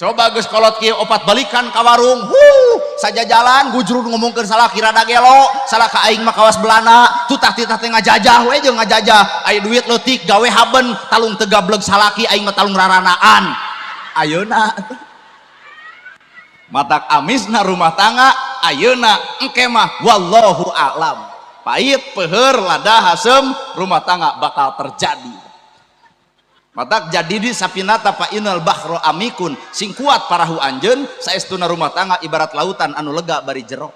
Coba geus kolot kieu opat balikan ka warung, huh, saja jalan gujrun ngomongkeun salaki rada gelo, salaka aing mah kawas Belanda, tutah titah teh ngajajah we jeung ngajajah, aya duit leutik gawe haben, talung teu gableg salaki aing mah talung raranaan. Ayeuna matak amisna rumah tangga ayeuna engke mah wallahu a'lam. Pahit, peuheur, lada, hasem, rumah tangga bakal terjadi. Matak jadi di sapinata fa innal bahro amikun, sing kuat parahu anjeun, saestuna rumah tangga ibarat lautan anu lega bari jero.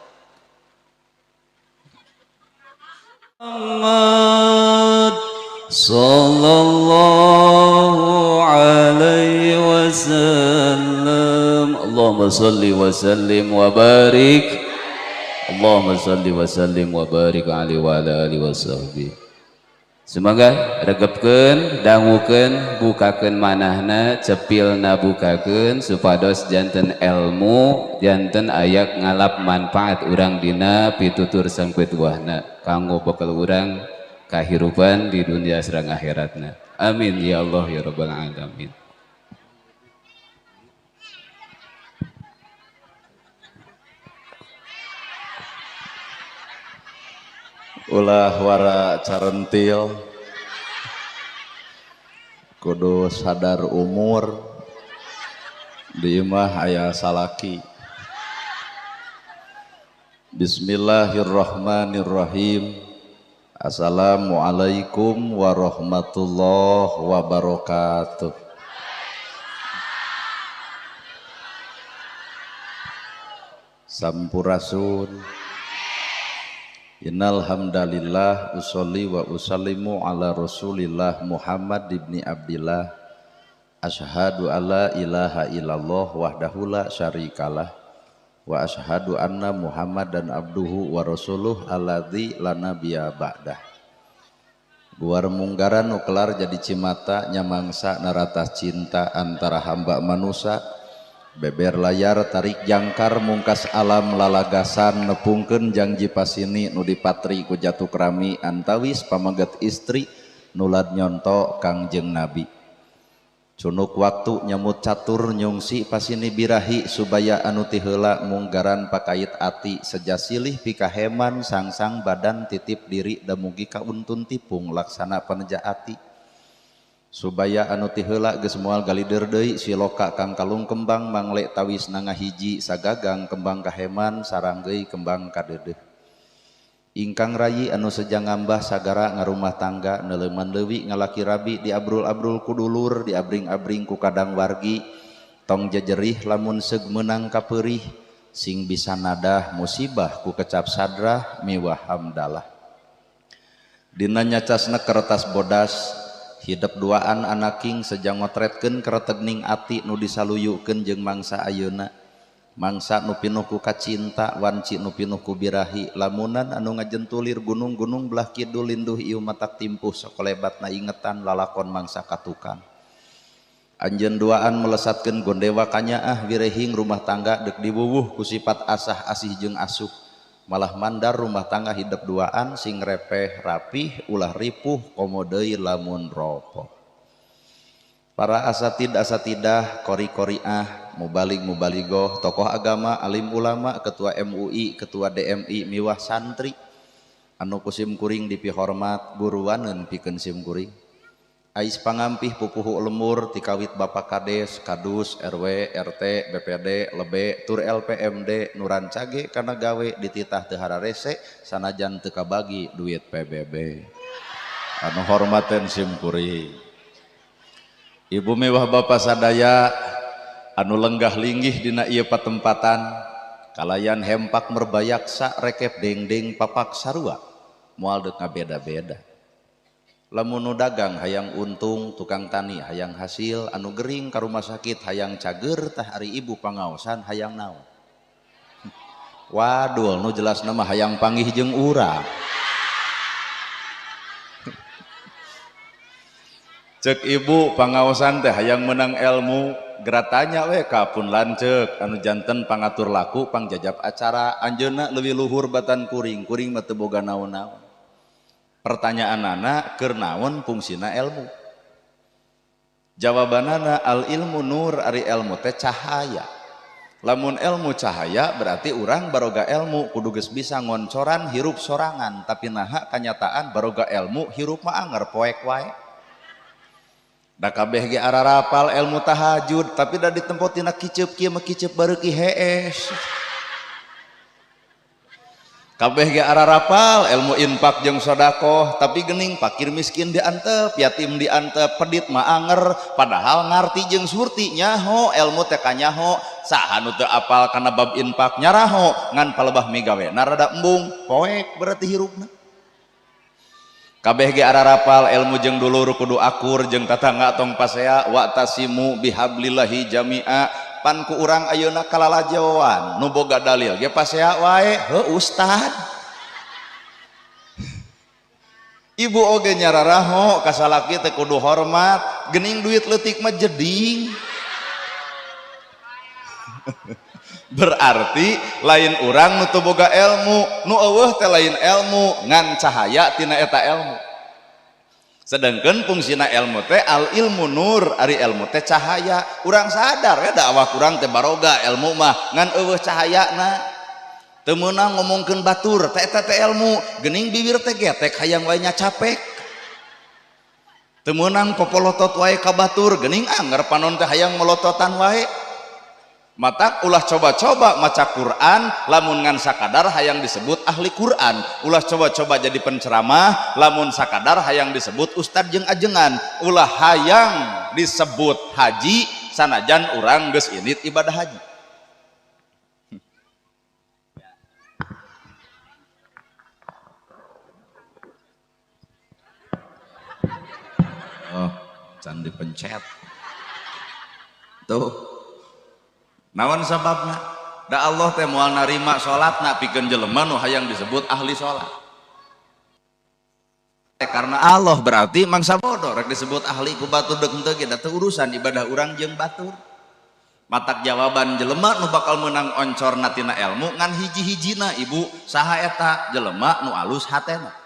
Muhammad sallallahu alaihi wasallam. Allahumma salli wa sallim wa barik. Allahumma salli wa sallim wa barik alaihi wa ala alihi wa sahbihi. Semoga regepkeun, dangukeun, bukakeun manahna, cepilna bukakeun supados janten ilmu, janten ayak ngalap manfaat urang dina pitutur sangpetuahna kanggo bekal urang kahirupan di dunia sareng akhiratna. Amin ya Allah ya rabbal alamin. Ulah wara carentil, kudu sadar umur, di imah aya salaki. Bismillahirrahmanirrahim. Assalamualaikum warahmatullahi wabarakatuh. Sampurasun. Innal hamdalillah usolli wa usallimu ala Rasulillah Muhammad ibni Abdillah. Asyhadu alla ilaha illallah wahdahu la syarikalah wa asyhadu anna Muhammadan abduhu wa rasuluh alladzi la nabiyya ba'dah. Guar munggaran nu kelar jadi cimata nyamangsa naratas cinta antara hamba manusa. Beber layar tarik jangkar mungkas alam lalagasan nepungkeun jangji pasini nu dipatri ku jatuh kerami antawis pameget istri nulad nyonto Kangjeng Nabi. Cunuk waktu nyamut catur nyungsi pasini birahi subaya anu ti heula munggaran pakait ati seja silih pikaheman sangsang badan titip diri damugi kauntun tipung laksana paneja ati. Subaya anu ti heula geus moal galider deui siloka kang kalung kembang mangle tawis nangahiji sagagang kembang kaheman saranggeuy kembang kadeudeuh. Ingkang rayi anu seja ngambah sagara ngarumah tangga neuleuman leuwi ngalaki rabi diabrul-abrul ku dulur diabring-abring ku kadang wargi tong jejerih lamun seug meunang kapeurih sing bisa nadah musibah ku kecap sadrah miwah hamdalah. Dina nyacasna kertas bodas hidep duaan anaking sejang ngotretkeun keretegning ati nu disaluyukeun jeung mangsa ayeuna mangsa nu pinuh ku kacinta wanci nu pinuh ku birahi lamunan anu ngajentulir gunung-gunung belah kidul linduh ieu matak timpuh sakolebatna ingetan lalakon mangsa katukang anjeun duaan melesatkeun gondewa kanyaah wirehing rumah tangga deuk diwuwuh ku sifat asah asih jeung asuh malah mandar rumah tangga hidep duaan sing repeh rapih ulah ripuh komo deui lamun ropoh. Para asatid asatidah kori-koriah mubalig mubaligoh tokoh agama alim ulama ketua MUI ketua DMI miwah santri anu ku sim kuring dipihormat guruaneun pikeun sim kuring ais pangampih pupuhu lemur tikawit Bapak Kades, Kadus, RW, RT, BPD, Lebe, tur LPMD, nurancage kana gawe dititah teu hararese sanajan teu kabagi duit PBB. Anu hormaten sim kuring. Ibu mewah Bapak sadaya anu lenggah linggih dina ieu patempatan kalayan hempak merbayaksa rekep dengdeng papak sarua moal deuk ngabeda-beda. Lamun nu dagang hayang untung, tukang tani hayang hasil, anu gering ka rumah sakit hayang cager tah ari ibu pangaosan hayang naon. Wadul nu jelasna mah hayang panggih jeung urang. Cek ibu pangaosan teh hayang menang ilmu, geratanya we ka pun lanceuk anu janten pangatur laku pangjajab acara anjeunna leuwih luhur batan kuring, kuring mah teu boga naon-naon. Pertanyaan anak keur naon fungsina ilmu. Jawabanana al ilmu nur, ari ilmu teh cahaya. Lamun ilmu cahaya berarti urang baroga ilmu kudu geus bisa ngoncoran hirup sorangan, tapi naha kanyataan baroga ilmu hirup mah anger poek wae. Da kabeh ge ararapal ilmu tahajud, tapi da ditempo tina kiceup kieu mah kiceup bareuki hees. Kabeh ge ararapal ilmu infak jeung sedekah, tapi geuning fakir miskin diantep, yatim diantep, pedit mah anger, padahal ngarti jeung surti nyaho ilmu teh kanyaho, saha nu teu apal kana bab infak nyaraho, ngan palebah migawe na rada embung, poek berarti hirupna. Kabeh ge ararapal ilmu jeung dulur kudu akur jeung tatangga tong pasea, wa tasimu bihablillahi jami'a, pan ku urang ayeuna kalalajoan nu boga dalil ge pasea wae, heuh ustad. Ibu oge nyararaho ka salaki teh kudu hormat, geuning duit leutik mah jeding. Berarti lain urang nu teu boga ilmu, nu eueuh teh lain ilmu, ngan cahaya tina eta ilmu. Sedangkan fungsina ilmu teh al ilmu nur, ari ilmu teh cahaya. Urang sadar we da awak urang teh baroga ilmu mah, ngan eueuh cahayana. Teu meunang ngomongkeun batur teh eta teh ilmu, geuning bibir teh getek hayang wae nyacapek. Teu meunang popolotot wae ka batur, geuning anger panon teh hayang melototan wae. Matak ulah coba-coba maca Quran lamun ngan sakadar hayang disebut ahli Quran, ulah coba-coba jadi penceramah lamun sakadar hayang disebut ustad jeung ajengan, ulah hayang disebut haji sanajan urang geus indit ibadah haji. Oh, can dipencet. Tuh. Naon sababna? Da Allah teh moal narima salatna pikeun jelema nu hayang disebut ahli salat. Karena Allah berarti mangsa bodoh rek disebut ahli ku batur deuk henteu ge da teu urusan ibadah urang jeung batur. Matak jawaban jelema nu bakal meunang oncorna tina ilmu ngan hiji-hijina ibu saha eta jelema nu alus hatena.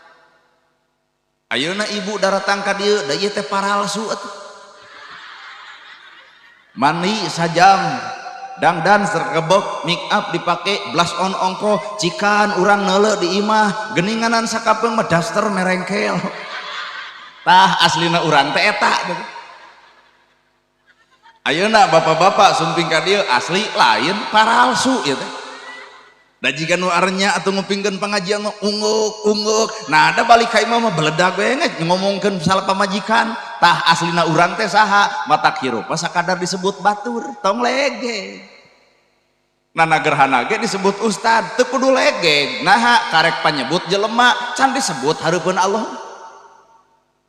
Ayeuna ibu daratang ka dieu da ieu teh paralsu atuh. Mandi sajam dangdan serkebek make up dipake blush on ongko cikan urang neuleuh di imah geuninganan sakapeung mah daster merengkel. Tah aslina urang teh eta. Ayeuna bapak-bapak sumping ka dieu asli lain paralsu ieu teh. Da jiga nu arenya atuh ngupingkeun pangajian mah unggeuk-unggeuk. Nah da balik ka imah mah beledag we ngomongkeun salah pamajikan. Tah aslina urang teh saha? Matak hirup mah sakadar disebut batur, tong lege. Nana gerhana ge disebut ustad, teu kudu legeg. Naha karek panyebut jelema can disebut hareupeun Allah.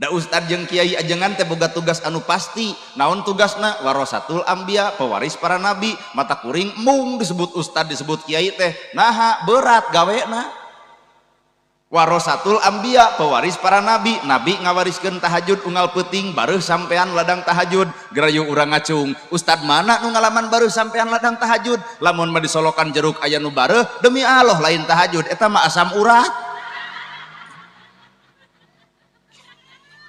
Da ustad jeung kiai ajengan teh boga tugas anu pasti. Naon tugasna? Warasatul anbiya, pewaris para nabi. Mata kuring mung disebut ustad disebut kiai teh. Naha berat gawena. Warasatul anbiya, pewaris para nabi. Nabi ngawariskeun tahajud unggal peuting bareuh sampean ladang tahajud. Gerayu urang ngacung. Ustad mana nu ngalaman bareuh sampean ladang tahajud? Lamun mah disolokan jeruk aya nu bareuh, demi Allah lain tahajud eta mah asam urat.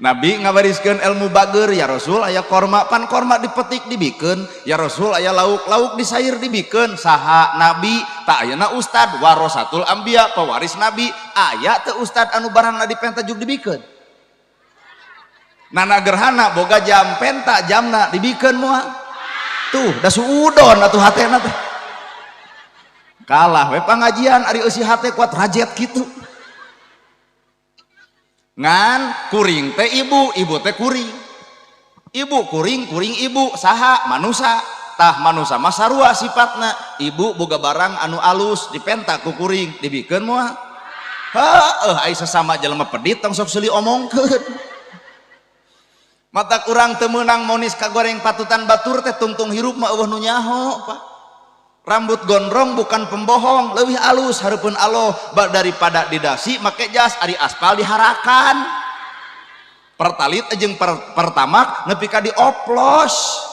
Nabi ngawariskeun ilmu bager, ya Rasul aya korma, pan korma dipetik dibikeun, ya Rasul aya lauk, lauk disair dibikeun. Saha nabi? Tak ayeuna ustad warasatul anbiya, pewaris nabi. Aya teu ustad anu barangna dipenta juk dibikeun? Nana gerhana boga jam penta jamna dibikeun moal. Tuh da suudon atuh hatena teh. Kalah we pangajian ari eusi hate kuat rajet kitu. Ngan kuring teh ibu, ibu teh kuring. Ibu kuring, kuring ibu, saha manusa. Tah manusa mah sarua sifatna. Ibu boga barang anu alus dipenta ku kuring, dibikeun moal. Heueuh ai sesama jelema pedit tong sok seuli omongkeun. Mata kurang teu meunang monis kagoreng patutan batur teh tungtung hirup mah eueuh nu nyaho, Pak. Rambut gondrong bukan pembohong, leuwih alus hareupeun Allah daripada didasi make jas ari aspal diharakan. Pertalit jeung pertamak nepi ka dioplos.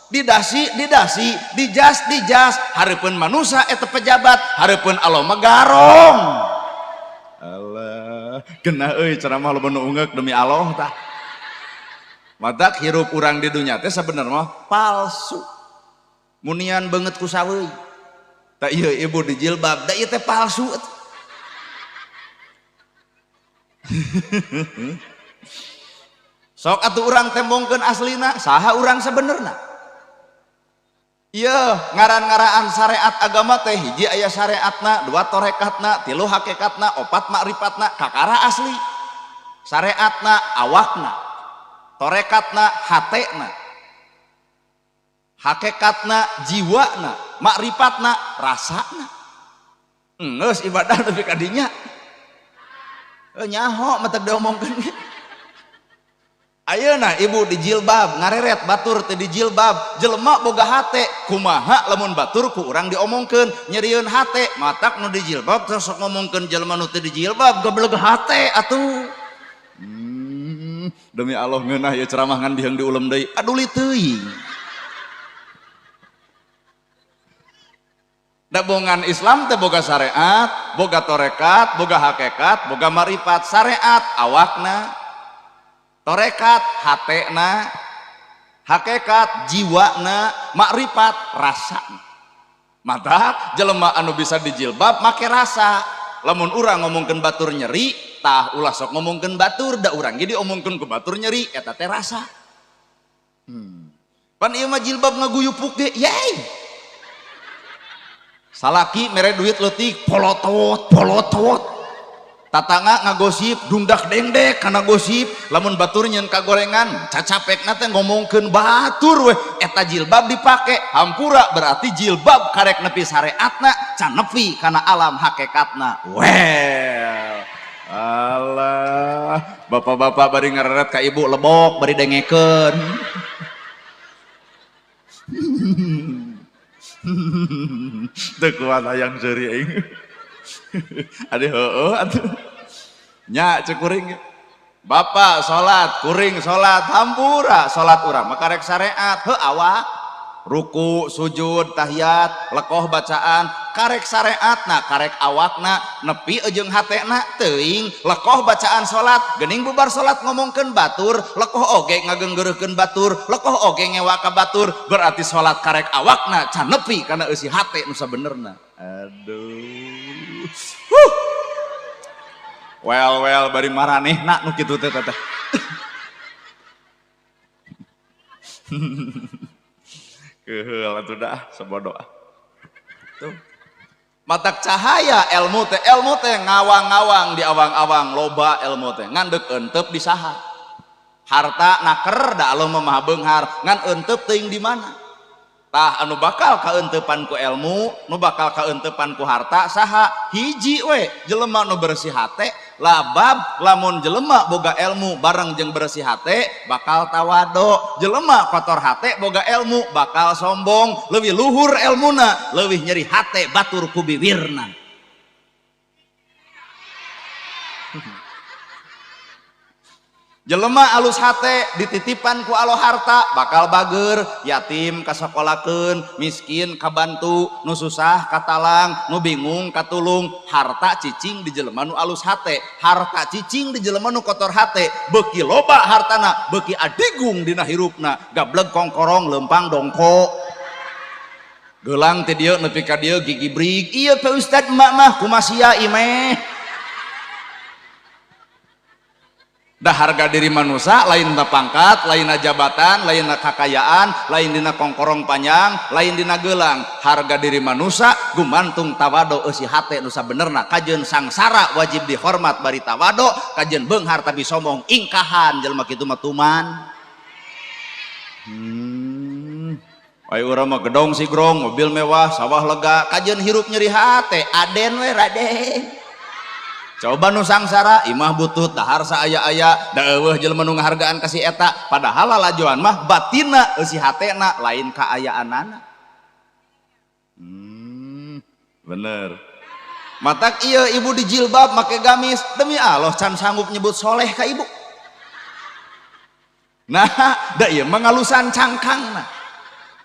Didasi, didasi, dijas, dijas, hareupeun manusa eta pejabat, hareupeun Allah mah garong. Allah, genah euy ceramah loba nu ungeuk demi Allah tah. Matak hirup urang di dunya teh sabenerna mah palsu. Munian beungeut ku saweuy. Tah ieu ibu di jilbab, da ieu teh palsu. Sok atuh urang tembongkeun aslina, saha urang sabenerna? Ieu ngaran-ngaraan syariat agama teh hiji aya syariatna, dua torekatna, tilu hakikatna, opat makripatna, kakara asli. Syariatna awakna, torekatna hatena, hakikatna jiwana, makripatna rasana. Geus ibadah nepi ka dinya. Nyaho mah teu diomongkeun. Ayeuna ibu di jilbab ngareret batur teu di jilbab, jelema boga hate kumaha lamun batur ku urang diomongkeun nyerieun hate, matak nu di jilbab terus sok ngomongkeun jelema nu teu di jilbab goblog hate atuh. Demi Allah ngeunah ieu ceramah ngan biheung diulem deui, aduli teuing. Dabongan Islam teh boga syariat, boga torekat, boga hakikat, boga marifat. Syariat awakna, torekat hatena, hakikat jiwana, makrifat rasana. Mata jelema anu bisa dijilbab make rasa. Lamun urang ngomongkeun batur nyeri, tah ulah sok ngomongkeun batur, da urang ge diomongkeun ku batur nyeri, eta teh rasa. Pan ieu mah jilbab ngaguyupuk ge, yey. Salaki mere duit leutik, polotot, polotot. Tatangga ngagosip, dungdak dengdek kana gosip, lamun batur nyeun kagorengan, cacapekna teh ngomongkeun batur weh, eta jilbab dipake, hampura berarti jilbab karek nepi syariatna, can nepi kana alam hakikatna. Well, alah, bapak-bapak bari ngareret ka ibu lebok bari dengekeun. Teu kuat hayang seuri aing. Ade heueuh atuh. Nya ceuk kuring. Bapak salat, kuring salat, hampura salat urang mah karek syariat, heuh awak. Ruku, sujud, tahiyat, lekoh bacaan, karek syariatna, karek awakna, nepi jeung hatena teuing, lekoh bacaan salat, geuning bubar salat ngomongkeun batur, lekoh oge ngagenggereukeun batur, lekoh oge ngewa ka batur, berarti salat karek awakna can nepi kana eusi hate nu sabenerna. Aduh. Huh. Well well bari maranehna nu kitu teh teh. Keheul atuh dah sabodo. Tuh. Matak cahaya ilmu teh ngawang-ngawang di awang-awang loba ilmu teh ngan deuk eunteup di saha. Harta naker da alum mah beunghar ngan eunteup teuing di mana. Tah anu bakal kaeuntepan ku ilmu, nu bakal kaeuntepan ku harta saha? Hiji we jelema nu bersih hate, labab lamun jelema boga ilmu bareng jeung bersih hate bakal tawado, jelema kotor hate boga ilmu bakal sombong, leuwih luhur elmuna, leuwih nyeri hate batur ku biwirna. Jelema alus hate dititipan ku alo harta bakal bager, yatim kasakolakeun, miskin kabantu, nu susah katalang, nu bingung katulung. Harta cicing di jelema nu alus hate, harta cicing di jelema nu kotor hate, beuki loba hartana, beuki adigung dina hirupna, gableg kongkorong lempang dongko. Geulang ti dieu nepi ka dieu gigi brig. Ieu Pak Ustad emak mah kumasia imeh. Dah harga diri manusia lain na pangkat, lain na jabatan, lain na kakayaan, lain dina kongkorong panjang, lain dina gelang. Harga diri manusia gumantung tawado eusi hate nu sabenerna. Kajeun sangsara wajib dihormat bari tawado, kajeun beunghar tapi sombong ingkahan jelema kitu mah tuman. Ayo urang mah gedong sigrong, mobil mewah, sawah lega, kajeun hirup nyeri hate, aden we raden. Coba nu sangsara imah butut dahar saaya-aya da eueuh jelema nu ngahargaan ka si eta, padahal lalajoan mah batinna eusi hatena lain kaayaanana. Bener. Matak ieu ibu di jilbab make gamis, demi Allah can sanggup nyebut soleh ka ibu. Nah, da ieu mah ngalusan cangkangna.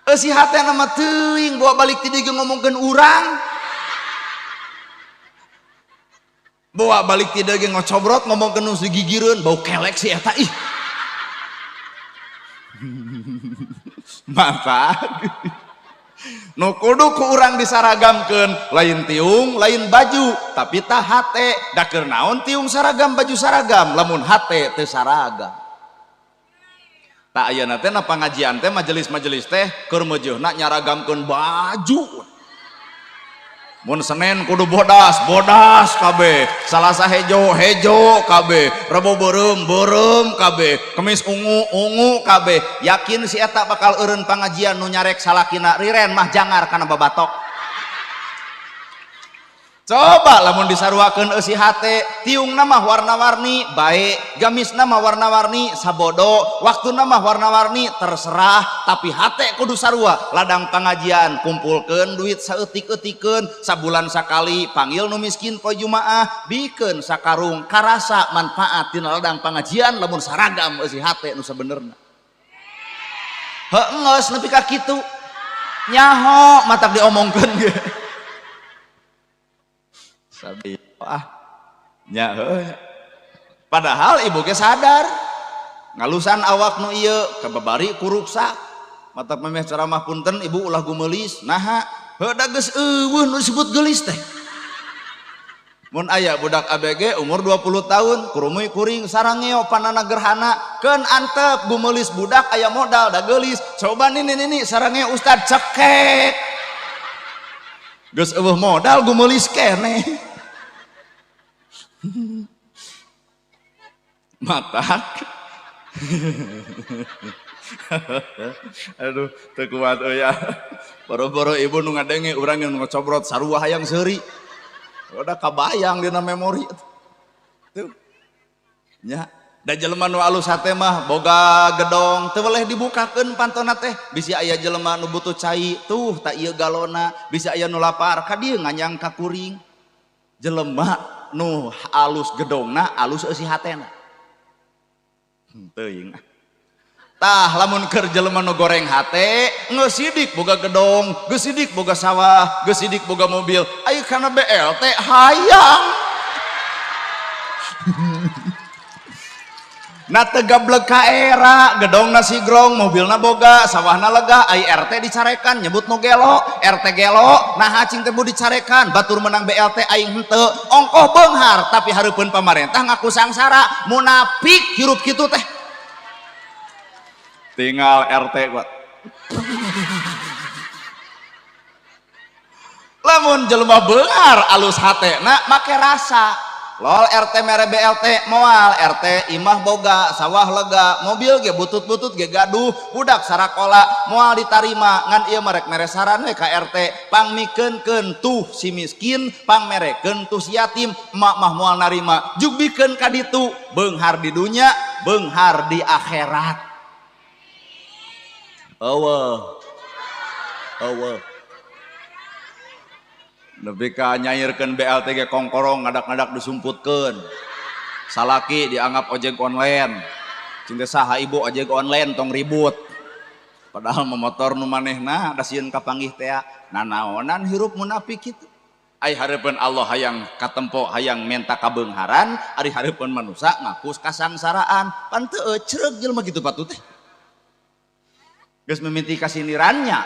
Eusi hatena mah teuing bawa balik ti dieu ngomongkeun urang. Bawa balik tidak ge ngocobrot ngomong ke nu gigireun bau kelek si eta ih. Mata nu kudu ku urang disaragamkeun lain tiung lain baju tapi tah hate da keur naon tiung saragam baju saragam lamun hate teu saragam. Tak ayeuna teh na pangajian teh majelis-majelis teh keur meujeuhna nyaragamkeun baju. Mun Senin kudu bodas, bodas kabeh. Salasa hejo, hejo kabeh. Rebo beureum, beureum kabeh. Kemis ungu, ungu kabeh. Yakin si eta bakal eureun pangajian nu nyarek salakina riren mah jangar kana babatok. Coba lamun disaruakeun eusi hate, tiungna mah warna-warni bae, gamisna mah warna-warni sabodo, waktuna mah warna-warni terserah, tapi hate kudu sarua. Ladang pangajian kumpulkeun duit saeutik-eutikeun, sabulan sakali panggil nu miskin poe Jumaah, bikeun sakarung karasa manfaat dina ladang pangajian lamun saragam eusi hate nu sabenerna. Heuh geus nepi ka kitu. Nyaho matak diomongkeun ge. Sabi ah nya heuh. Padahal ibu ge sadar ngalusan awak nu ieu kababari kuruksak matak memeh ceramah punten ibu ulah gumeulis naha heuh da geus eueuh nu disebut geulis teh. Mun aya budak ABG umur 20 tahun kurumuy kuring sarangeo panana gerhana keun antep gumeulis budak aya modal da geulis coba nini nini sarangeo ustad cekek geus eueuh modal gumeulis keneh. Matak aduh teu kuat euy ya. Boro-boro ibu nu ngadenge urang nu ngocobrot sarua hayang seuri udah kabayang dina memori tuh nya. Da jelema nu alus hate mah boga gedong teu weleh dibukakeun pantona teh bisi aya jelema nu butuh cai tuh tak ieu galona bisi aya nu lapar ka dieu nganyang ka kuring. Jelema nu alus gedongna alus eusi hatena teuing. Tah lamun keur jelema nu goreng hate geus sidik boga gedong geus sidik boga sawah geus sidik boga mobil ayo kana BLT hayang. Na teu gablek ka era gedongna sigrong mobilna boga sawahna lega ai RT dicarekan nyebut nu gelo RT gelo nah cing teh dicarekan batur menang BLT aing henteu ongkoh beunghar tapi hareupeun pamarentah ngaku sangsara munafik hirup kitu teh tinggal RT kuat. Lamun jelema beunghar alus hatena make rasa lol RT mere BLT moal RT imah boga sawah lega mobil ge butut-butut ge gaduh budak sarakola moal ditarima ngan ieu merek mere saran we ka RT pangmikeunkeun tuh si miskin pangmerekeun tuh si yatim emak mah moal narima jug bikeun ka ditu beunghar di dunya beunghar di akhirat. Eueuh eueuh nepi ka nyairkeun BLT ge kongkorong ngadak-ngadak disumputkeun salaki dianggap ojek online cing teh saha ibu ojek online tong ribut padahal motor nu manehna da sieun kapanggih teh nanaonan hirup munafik kitu. Ai hareupeun Allah hayang katempo hayang menta kabeungharan ari hareupeun manusa ngaku kasangsaraan pan teu ecereug jelema kitu patut teh geus mimiti kasindirannya.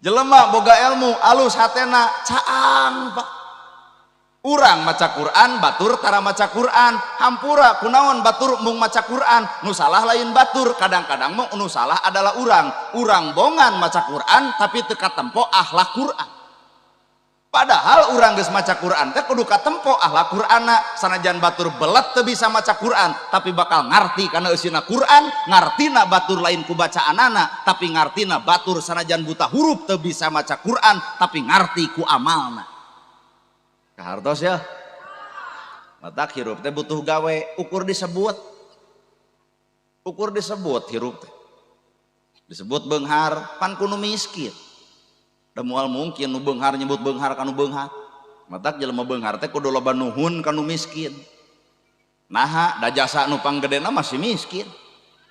Jelema boga ilmu alus hatena caang pak. Urang maca Quran batur tara maca Quran hampura kunaon batur mung maca Quran nu salah lain batur kadang-kadang mah nu salah adalah urang urang bongan maca Quran tapi teu katempo akhlak Quran. Padahal urang geus maca Quran teh kudu katempo akhlak Qur'anna sanajan batur belet teu bisa maca Quran tapi bakal ngarti kana eusina Quran ngartina batur lain ku bacaanana tapi ngartina batur sanajan buta huruf teu bisa maca Quran tapi ngarti ku amalna. Kahartos ya. Matak hirup teh butuh gawe ukur disebut. Ukur disebut hirup teh. Disebut beunghar pan kudu miskin. Da moal mungkin nu beunghar nyebut beunghar kanu beunghar. Matak jelema beunghar teh kudu loba nuhun kanu miskin. Naha da jasa nu panggedena masih miskin.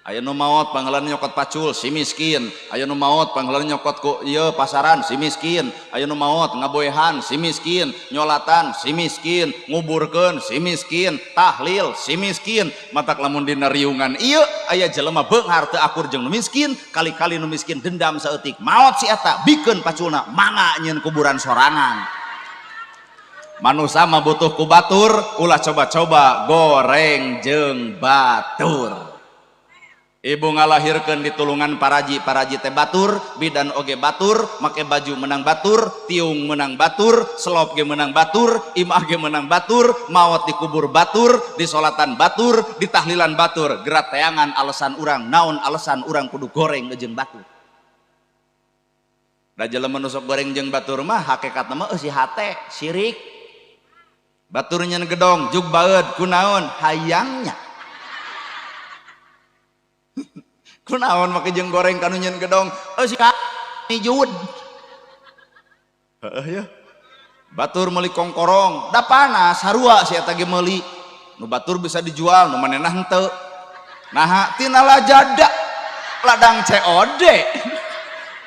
Aya nu maot pangheulana nyokot pacul si miskin, aya nu maot pangheulana nyokot ku ieu pasaran si miskin, aya nu maot ngaboehan si miskin, nyolatan si miskin, nguburkeun si miskin, tahlil si miskin. Matak lamun dina riungan ieu aya jelema beunghar teu akur jeung nu miskin, kali-kali nu miskin dendam saeutik maot si eta bikeun paculna mangga nyieun kuburan sorangan. Manusa mah butuh ku batur, ulah coba-coba goreng jeung batur. Ibu ngalahirkeun di tulungan paraji, paraji teh batur, bidan oge batur, make baju menang batur, tiung menang batur, selop ge menang batur, imah ge menang batur, maot dikubur batur, disolatan batur, ditahlilan batur. Gerak teangan alasan urang, naon alasan urang kudu goreng jeung batur. Da jelema nu sok goreng jeung batur mah hakikatna mah eusi hate, sirik. Batur nyen gedong, jug baeud kunaon hayangnya. Kunaon make jeung goreng kanu nyen gedong eusi ka mijud. Heeh ya. Batur meuli kongkorong, da panas sarua si eta ge meuli. Nu batur bisa dijual, nu manehna henteu. Naha tina lajada ladang COD.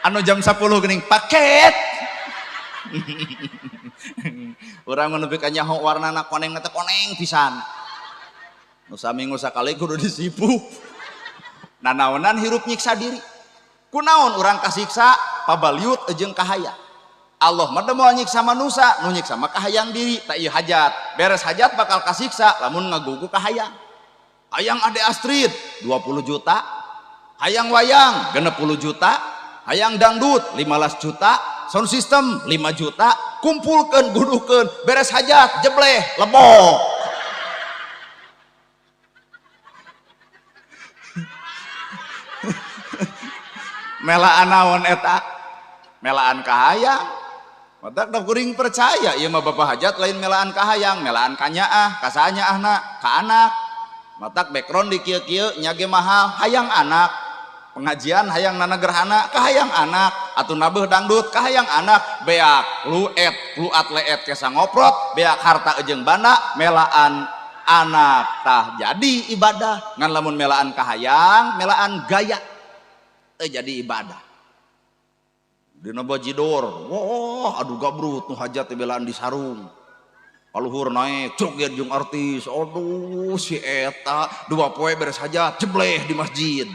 Anu jam 10 geuning paket. Urang mah nepi ka nyaho warnana koneng teh koneng pisan. Nu saminggu sakali kudu disipu. Nanaonan hirup nyiksa diri. Kunaon urang kasiksa pabaliut jeung kahayang. Allah mah moal nyiksa manusa, nu nyiksa mah kahayang diri. Tak ieu hajat, beres hajat bakal kasiksa lamun ngagugu kahayang. Hayang Ade Astrid 20 juta, hayang wayang 60 juta, hayang dangdut 15 juta, sound system 5 juta, kumpulkeun guduhkeun, beres hajat jebleh lebok. Melaan naon eta? Melaan kahayang. Matak da kuring percaya ieu mah bapak hajat lain melaan kahayang, melaan kanyaah, kasanyaahna, ka anak. Matak background di kieu-kieu nya ge mahal, hayang anak. Pengajian hayang nana gerhana, kahayang anak. Atuh nabeuh dangdut, kahayang anak. Beak luet, luat leet kesa ngoprot, beak harta jeung banda, melaan anak tah jadi ibadah. Ngan lamun melaan kahayang, melaan gaya jadi ibadah. Dina bajidor, wah aduh gabrut nu hajat teh belaan di sarung. Kaluhur naik joget jeung artis, aduh si eta dua poe beres hajat jebleh di masjid.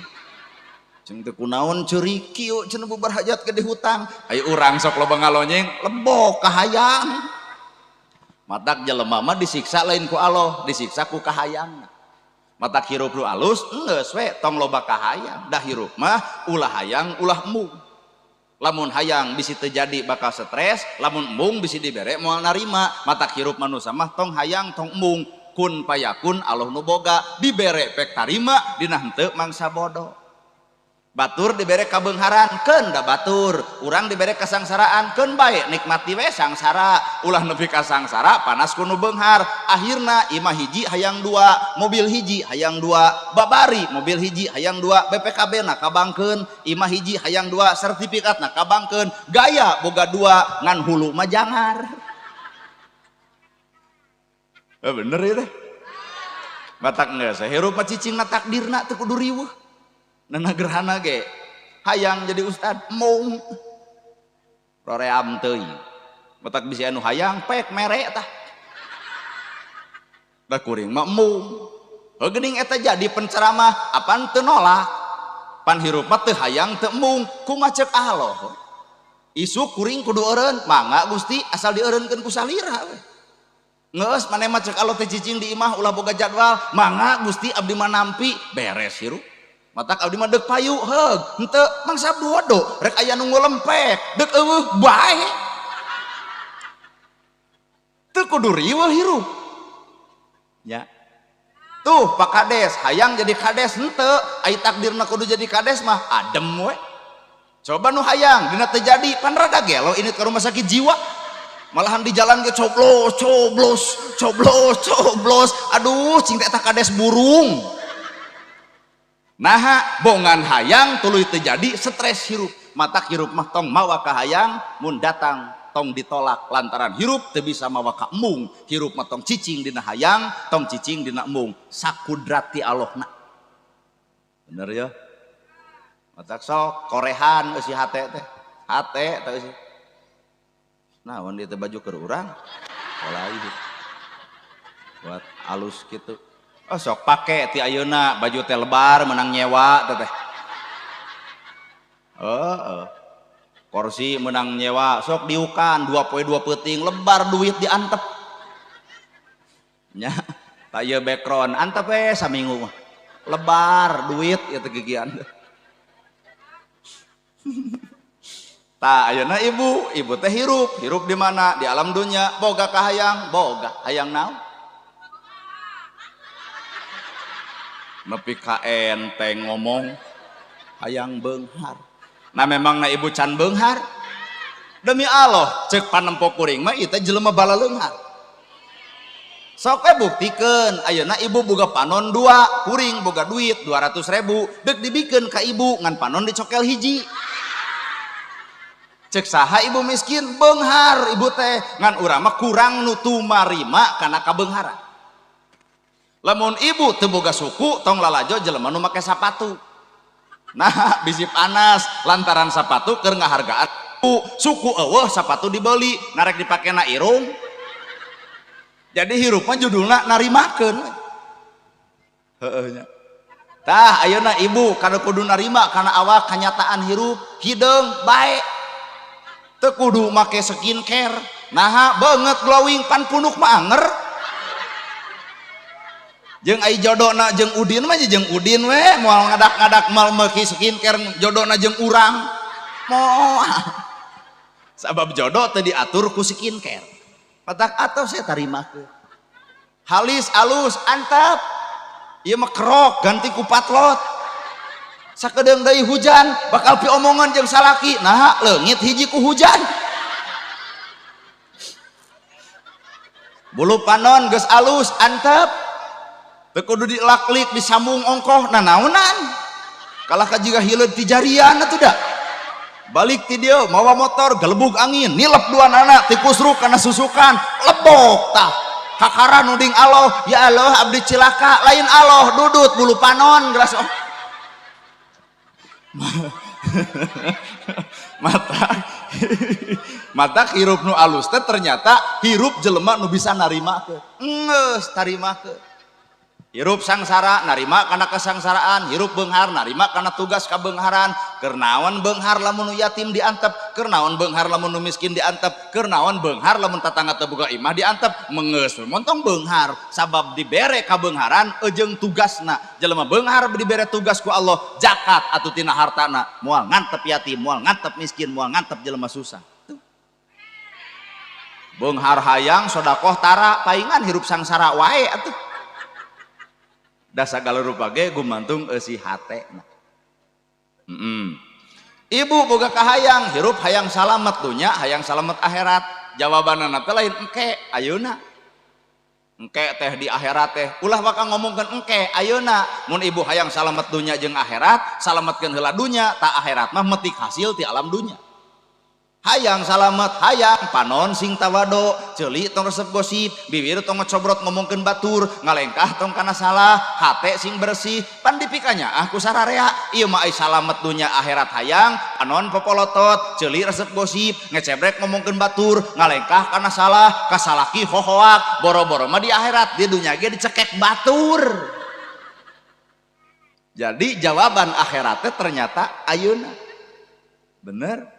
Jeung teu kunaon ceurik kieu cenah bubar hajat ke di hutang. Ayo urang sok loba ngalonyeng lebok kahayang. Matak jelema mah disiksa lain ku Allah, disiksa ku kahayang. Matak hirup nu alus enggeus we tong loba kahayang. Dah hirup mah ulah hayang ulah embung. Lamun hayang bisi teu jadi bakal stres, lamun embung bisi dibere moal narima. Matak hirup manusa mah tong hayang tong embung, kun payakun Allah nu boga, dibere pek tarima dina henteu mangsa bodoh. Batur dibere kabeungharan keun da batur, urang dibere kasangsaraan keun bae nikmati we sangsara, ulah nepi ka sangsara panas ku nu beunghar. Akhirna imah hiji hayang dua, mobil hiji hayang dua, babari mobil hiji hayang dua, BPKB na kabangkeun, imah hiji hayang dua, sertifikat na kabangkeun, gaya boga dua ngan hulu mah jangar. Bener ieu teh. Batak geus hirup mah cicingna takdirna teu kudu riweuh. Nana gerhana ge hayang jadi ustad mung roream teuing. Matak bisi anu hayang pek mere tah. Da kuring mah mung. Heuh geuning eta jadi penceramah apan teu nolak. Pan hirup mah teu hayang teu embung, kumaha ceuk Allah. Isuk kuring kudu eureun, mangga Gusti asal dieureunkeun ku salira we. Geus maneh mah ceuk Allah teh cicing di imah ulah boga jadwal, mangga Gusti abdi mah nampi, beres hirup. Matak abdi mah deuk payu heug henteu mangsa bodo rek aya nu ngolempek deuk eueuh bae teu kudu riweuh hirup nya. Tuh Pak Kades hayang jadi kades henteu ai takdirna kudu jadi kades mah adem we. Coba nu hayang dina teu jadi pan rada gelo ini ke rumah sakit jiwa, malahan di jalan ge coblos coblos coblos coblos, aduh cing teh eta kades burung. Naha bongan hayang tuluy teu jadi stres hirup. Matak hirup mah tong mawa kahayang, mun datang tong ditolak lantaran hirup teu bisa mawa ka embung. Hirup mah tong cicing dina hayang, tong cicing dina embung. Sakudrati Allahna. Bener ya? Matak sok korehan eusi hate teh. Hate teh eusi. Naon dieu teh baju keur urang? Lain. Buat alus kitu. Oh sok pake ti ayeuna baju teh lebar menang nyewa teh teh. Heeh. Kursi menang nyewa sok diukan 2 poe 2 peuting lebar duit diantep. Nya tah ieu background antep we saminggu mah. Lebar duit ieu teh gigian. Tah ayeuna ibu, ibu teh hirup, hirup di mana? Di alam dunya, boga kahayang, boga hayang naon? Nepi ka enteng ngomong hayang beunghar. Nah memang na ibu can beunghar. Demi Allah, cek panempo kuring mah ieu teh jelema balaleunghar. Sok we buktikeun, ayeuna ibu boga panon 2, kuring boga duit 200.000, deuk dibikeun ka ibu ngan panon dicokel hiji. Cek saha ibu miskin beunghar ibu teh, ngan urang mah kurang nu tumarima kana kabeungharan. Lamun ibu teu boga suku tong lalajo jelema nu make sapatu. Nah, bisi panas lantaran sapatu keur ngahargaan suku eueuh sapatu dibeli, narek dipake na irung. Jadi hirup mah judulna narimakeun. Heueuh nya. Tah ayeuna ibu kada kudu narima kana awak kanyataan hirup, hideung bae. Teu kudu make skincare. Naha beungeut glowing pan punuk mah anger. Jeung ai jodona jeung Udin mah jeung Udin we moal ngadak-ngadak moal meuki skincare jodona jeung urang. Moal. Sabab jodoh teu diatur ku skincare. Patak atau saya tarimakeun. Halis alus antap. Ieu mah kerok ganti ku patlot. Sakedeung deui hujan bakal piomongan jeung salaki. Naha leungit hiji ku hujan. Bulu panon geus alus antep. Teu kudu dilaklik disambung ongkoh nanaonan. Kalah ka jiga hileud ti jarian atuh da. Balik ti dieu mawa motor gelebug angin nilep dua nana tikusruk kana susukan lebok tah kakara nuding Allah ya Allah abdi cilaka lain Allah dudut bulu panon geus mata mata hirup nu alus teh ternyata hirup jelema nu bisa narimakeun geus tarimakeun. Hirup sangsara narima kana kesangsaraan, hirup beunghar narima kana tugas kabeungharan. Keur naon beunghar lamun nu yatim diantep, keur naon beunghar lamun nu miskin diantep, keur naon beunghar lamun tatangga teu boga imah diantep, mengeus montong beunghar sabab dibere kabeungharan ejeung tugasna. Jelema beunghar dibere tugas ku Allah, zakat atuh tina hartana, moal ngantep yatim, moal ngantep miskin, moal ngantep jelema susah. Beunghar hayang sodakoh tara paingan hirup sangsara wae atuh. Da sagala rupa ge gumantung eusi hate. Ibu boga kahayang, hirup hayang salamet dunya, hayang salamet akhirat. Jawabanana teh lain engke ayeuna. Engke teh di akhirat teh ulah bakal ngomongkeun engke ayeuna. Mun ibu hayang salamet dunya jeung akhirat, salametkeun heula dunya, tak akhirat mah metik hasil ti alam dunya. Hayang salamet, hayang panon sing tawado, ceuli tong resep gosip, bibir tong ngocobrot ngomongkeun batur, ngalengkah tong kana salah, hate sing bersih, pan dipikanya ah ku sararea. Ieu mah ai salamet dunya akhirat hayang, panon popolotot, ceuli resep gosip, ngecebrek ngomongkeun batur, ngalengkah kana salah, kasalaki hohoak, boro-boro mah di akhirat, di dunya ge dicekek batur. Jadi jawaban akhiratnya ternyata ayeuna. Bener?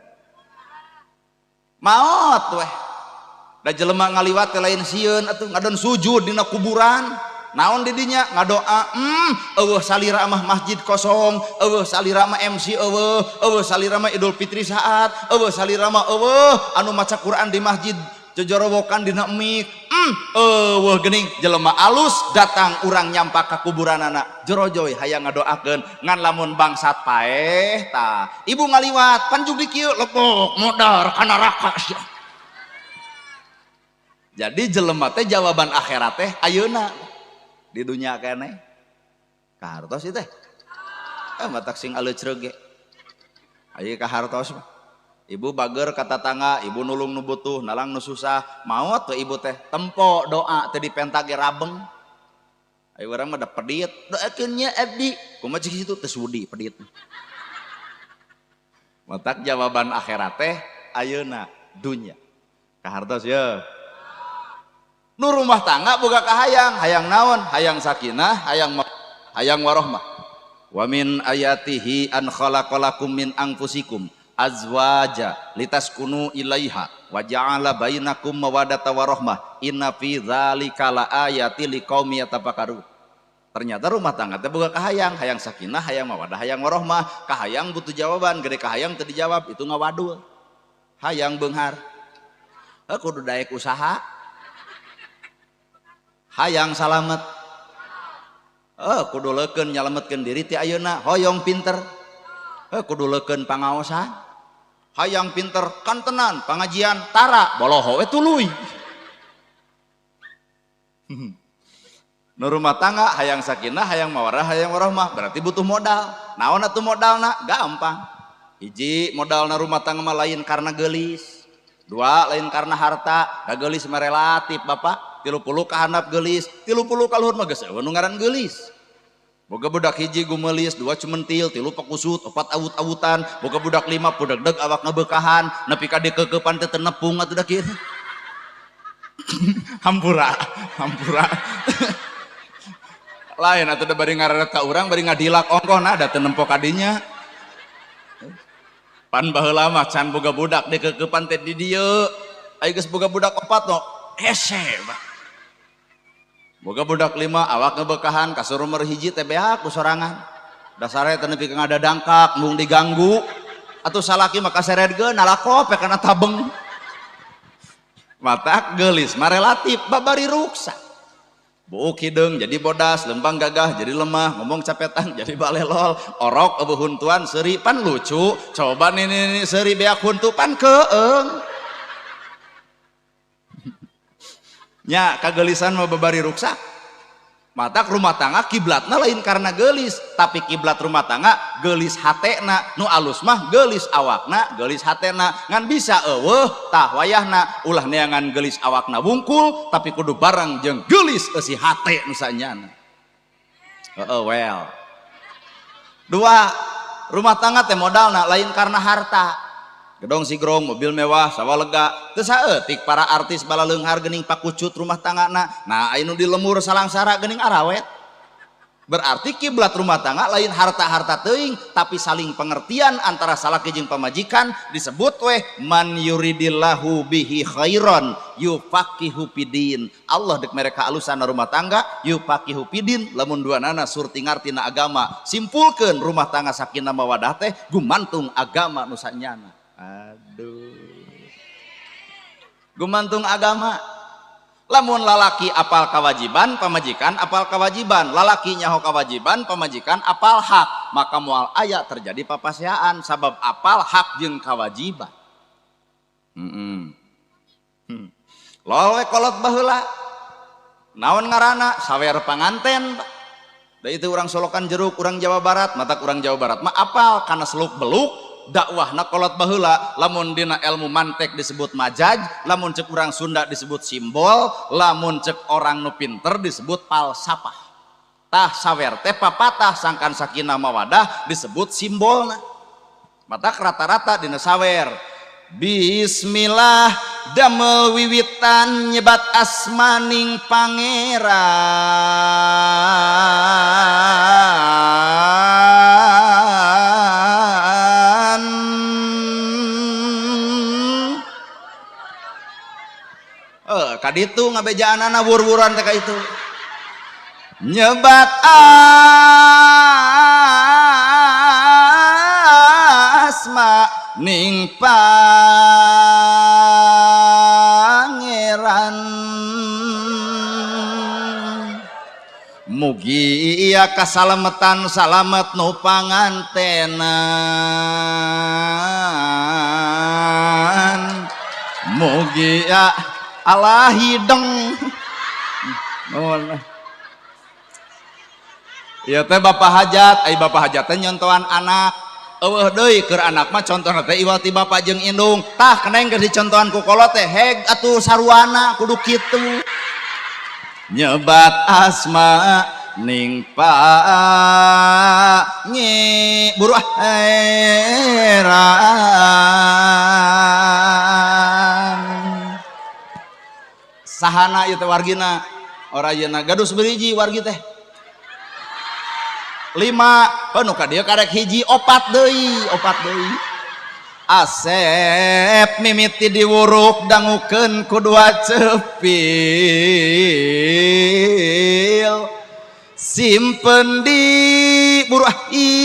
Maot weh. Da jelema ngaliwat teh lain sieun atuh ngadon sujud dina kuburan. Naon di dinya ngadoa, eueuh salira mah masjid kosong, eueuh salira mah MC eueuh, eueuh salira mah Idul Fitri saat, eueuh salira mah eueuh anu maca Quran di masjid jojorowokan dina mik, eueuh geuning jelema alus datang urang nyampak ka kuburanana jorojoy hayang ngadoakeun ngan lamun bangsat paeh tah ibu ngaliwat panjug di kieu lepok modar ka neraka sia. Jadi jelema teh jawaban akhirat teh ayeuna di dunya keneh kahartos ieu teh matak sing aleucreug ge aya kahartos mah. Ibu bager ka tatangga, ibu nulung nu butuh, nalang nu susah, maot we ibu teh tempo doa teh dipenta ge rabeng. Ayo urang mah da pedit, doakeun nya abdi. Kumaha cik situ teu sudi pedit. Matak jawaban akhirat teh ayeuna dunya. Kahartos ye. Nu rumah tangga boga kahayang, hayang naon? Hayang sakinah, hayang hayang warohmah. Wa min ayatihi an khalaqalakum min anfusikum azwaja litaskunu ilaiha wa ja'ala bainakum mawaddata warahmah inna fi dzalika laayati liqaumin yatafakkarun. Ternyata rumah tangga teh boga kahayang, hayang sakinah, hayang mawadah, hayang warohmah. Kahayang butuh jawaban, gede kahayang teu dijawab itu ngawadul. Hayang beunghar. Heuh kudu daek usaha. Hayang salamet. Kudu leukeun nyalametkeun diri ti ayeuna, hoyong pinter. Kudu leukeun pangaosan. Hayang pinter kantenan pangajian tara boloho we tuluy. Nu rumah tangga hayang sakinah, hayang mawarah, hayang warahmah, berarti butuh modal. Naon atuh modalna? Gampang. Hiji, modalna rumah tangga mah lain karena geulis. Dua, lain karena harta. Da geulis mah relatif, Bapak. 30 kahandap geulis, 30 kaluhur mah geus eueuh nu ngaran geulis. Boga budak hiji gumelis, dua cumentil, tilu pakusut, opat awut-awutan, boga budak lima pudegdeg awak ngebekahan, nepi ka dikeukeupan teh teu nepung atuh da kieu. Hampura, hampura. Lain atuh da bari ngareret ka urang bari ngadilak ongkohna da teu nempo ka dinya. Pan baheula mah can boga budak dikeukeupan teh di dieu. Aya geus boga budak opat no, hese Pak. Boga budak lima awak ngebekahan kasur nomor hiji teh beak ku sorangan. Dasarnya teh nepi ka ngadadangkak mung diganggu atuh salaki mah kaseredkeun nalakop we kana tabeng. Matak geulis mah relatif babari ruksak. Buuk hideung jadi bodas, lempang gagah jadi lemah, ngomong capetan jadi balelol, orok eueuh huntuan seuri pan lucu, coba nih seuri beak huntu pan keeng. Nya kagelisan mah babari ruksak. Matak rumah tangga kiblatna lain karena geulis, tapi kiblat rumah tangga geulis hatena, nu alus mah geulis awakna, geulis hatena. Ngan bisa eueuh tah wayahna ulah neangan geulis awakna wungkul, tapi kudu bareng jeung geulis eusi hate nu sanyana. Heeh well. Dua, rumah tangga teh modalna lain karena harta. Gedong sigrong, mobil mewah, sawah lega, teu saeutik para artis balaleunghar geuning pakucut rumah tanggana. Nah, aya nu di lemur salangsara geuning arawet. Berarti kiblat rumah tangga lain harta-harta teuing, tapi saling pengertian antara salaki jeung pamajikan disebut weh man yuridillahu bihi khairan yufaqihu fidin. Allah dek mereka alusan rumah tangga yufaqihu fidin, lamun duanana surti ngartina agama. Simpulkeun rumah tangga sakinah mawadah teh gumantung agama nu sanyana. Aduh. Gumantung agama. Lamun lalaki apal kewajiban, pamajikan apal kewajiban, lalaki nyaho kewajiban, pamajikan apal hak, maka moal aya terjadi papaseaan sabab apal hak jeung kewajiban. Lol we kolot baheula. Naon ngaranna? Sawer panganten, Pak. Da itu urang Solokan jeruk, urang Jawa Barat, matak urang Jawa Barat mah apal kana seluk beluk dakwahna kolot baheula. Lamun dina ilmu mantek disebut majaj, lamun cek urang Sunda disebut simbol, lamun cek orang nu pinter disebut falsafah. Tah sawer teh papatah sangkan sakinah mawadah disebut simbolna. Matak rata-rata dina sawer bismillah damel wiwitan nyebat asmaning pangeran. Kaditu ngabejaanana wur-wuran teh ka itu. Nyebat asma ning pangeran. Mugi ia kasalametan salamet nu pangantenan. Mugi ia Allah hideng. Nuhun. Ieu teh bapak hajat, ai bapak hajat teh nyontohan anak. Eueuh deui keur anak mah contohna teh iwal ti bapak jeung indung. Tah keneng geus dicontohan ku kolot teh heg atuh saruana kudu kitu. Nyebat asma ning pangi buru heran sahana ieu teh wargina ora yeuna gaduh saberiji wargi teh 5 nu ka dieu karek hiji opat deui Asep mimiti diwuruk dangukeun ku dua cepil simpen di buru i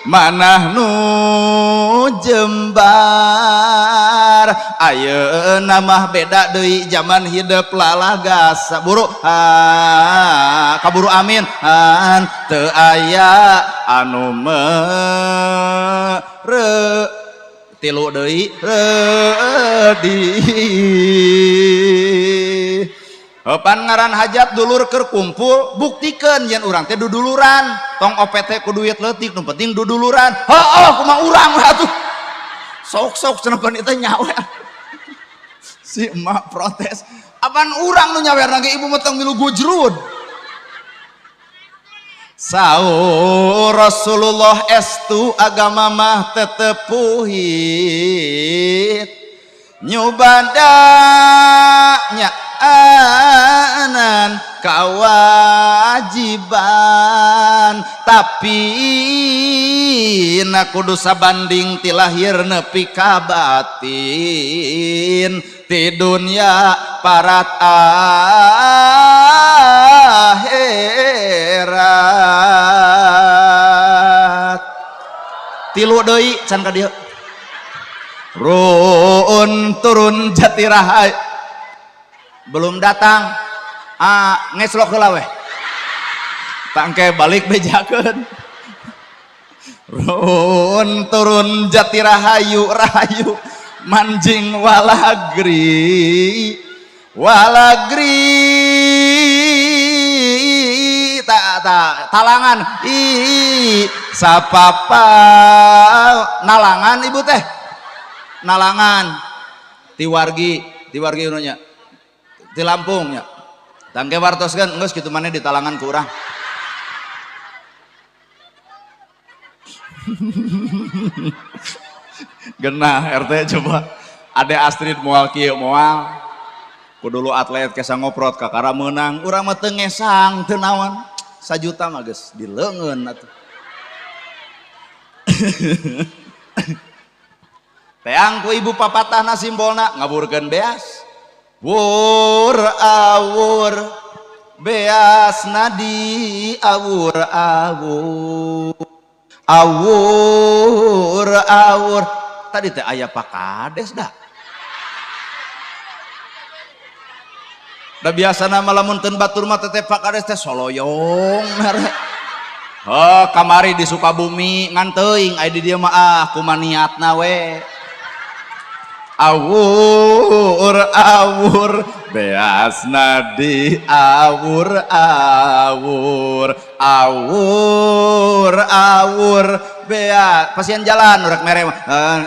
manah nu jembar ayeuna mah beda deui zaman hidep lalagas buru kaburu amin an teu aya anu mere tilu deui reudi. Pan ngaran hajat dulur keur kumpul buktikeun yen urang teh duduluran tong OPT ku duit leutik nu penting duduluran. Heuh kumaha urang we atuh sok-sok cenah pan itu nyawer. Si emak protes apaan urang nu nyawer ge ibu mah tong milu gujrud. Saur Rasulullah estu agama mah tetepuhit nyubada nya anan kewajiban tapi na kudu sabanding ti lahir nepi ka batin ti dunya parat akhirat tilu deui can ka dieu run turun jatiraha belum datang ngeslok heula weh tangke balik bejakeun run turun jati rahayu rahayu manjing walagri walagri ta ta talangan i sapapa nalangan ibu teh nalangan tiwargi tiwargi nya di Lampung ya tangke wartoskeun geus kitu maneh di talangan ku urang. Genah RT coba ade Astrid moal kieu moal ku dulu atlet kesa ngoprot kakara meunang urang mah teu ngesang teu naon sajuta mah geus dileungeun atuh. Teang ku ibu papatahna simbolna ngaburkeun beas wur awur beas nadi awur awur awur awur tadi teh aya Pak Kades dah da biasana mah lamun teu batur mah teh Pak Kades teh soloyong mere heuh kamari di Sukabumi ngan teuing aya di dieu mah ah kumaha niatna we awur awur beas nadi awur awur awur awur beas pasien jalan urek mere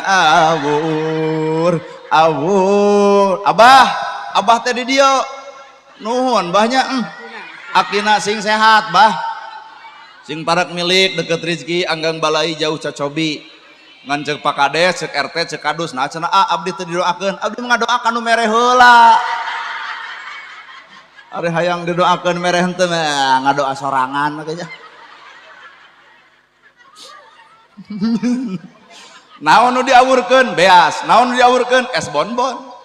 awur awur abah abah teh di dieu nuhun bahnya akina sing sehat bah sing parak milik deket rezeki anggang balai jauh cacobi ngan cek Pak Kades, cek RT, cek Kadus, nah cenah ah abdi teu didoakeun, abdi ngadoakan nu mere heula. Ari hayang didoakeun mere henteu mah ngadoa sorangan makanya. Naon nu diawurkeun? Beas. Naon nu diawurkeun? Es bonbon.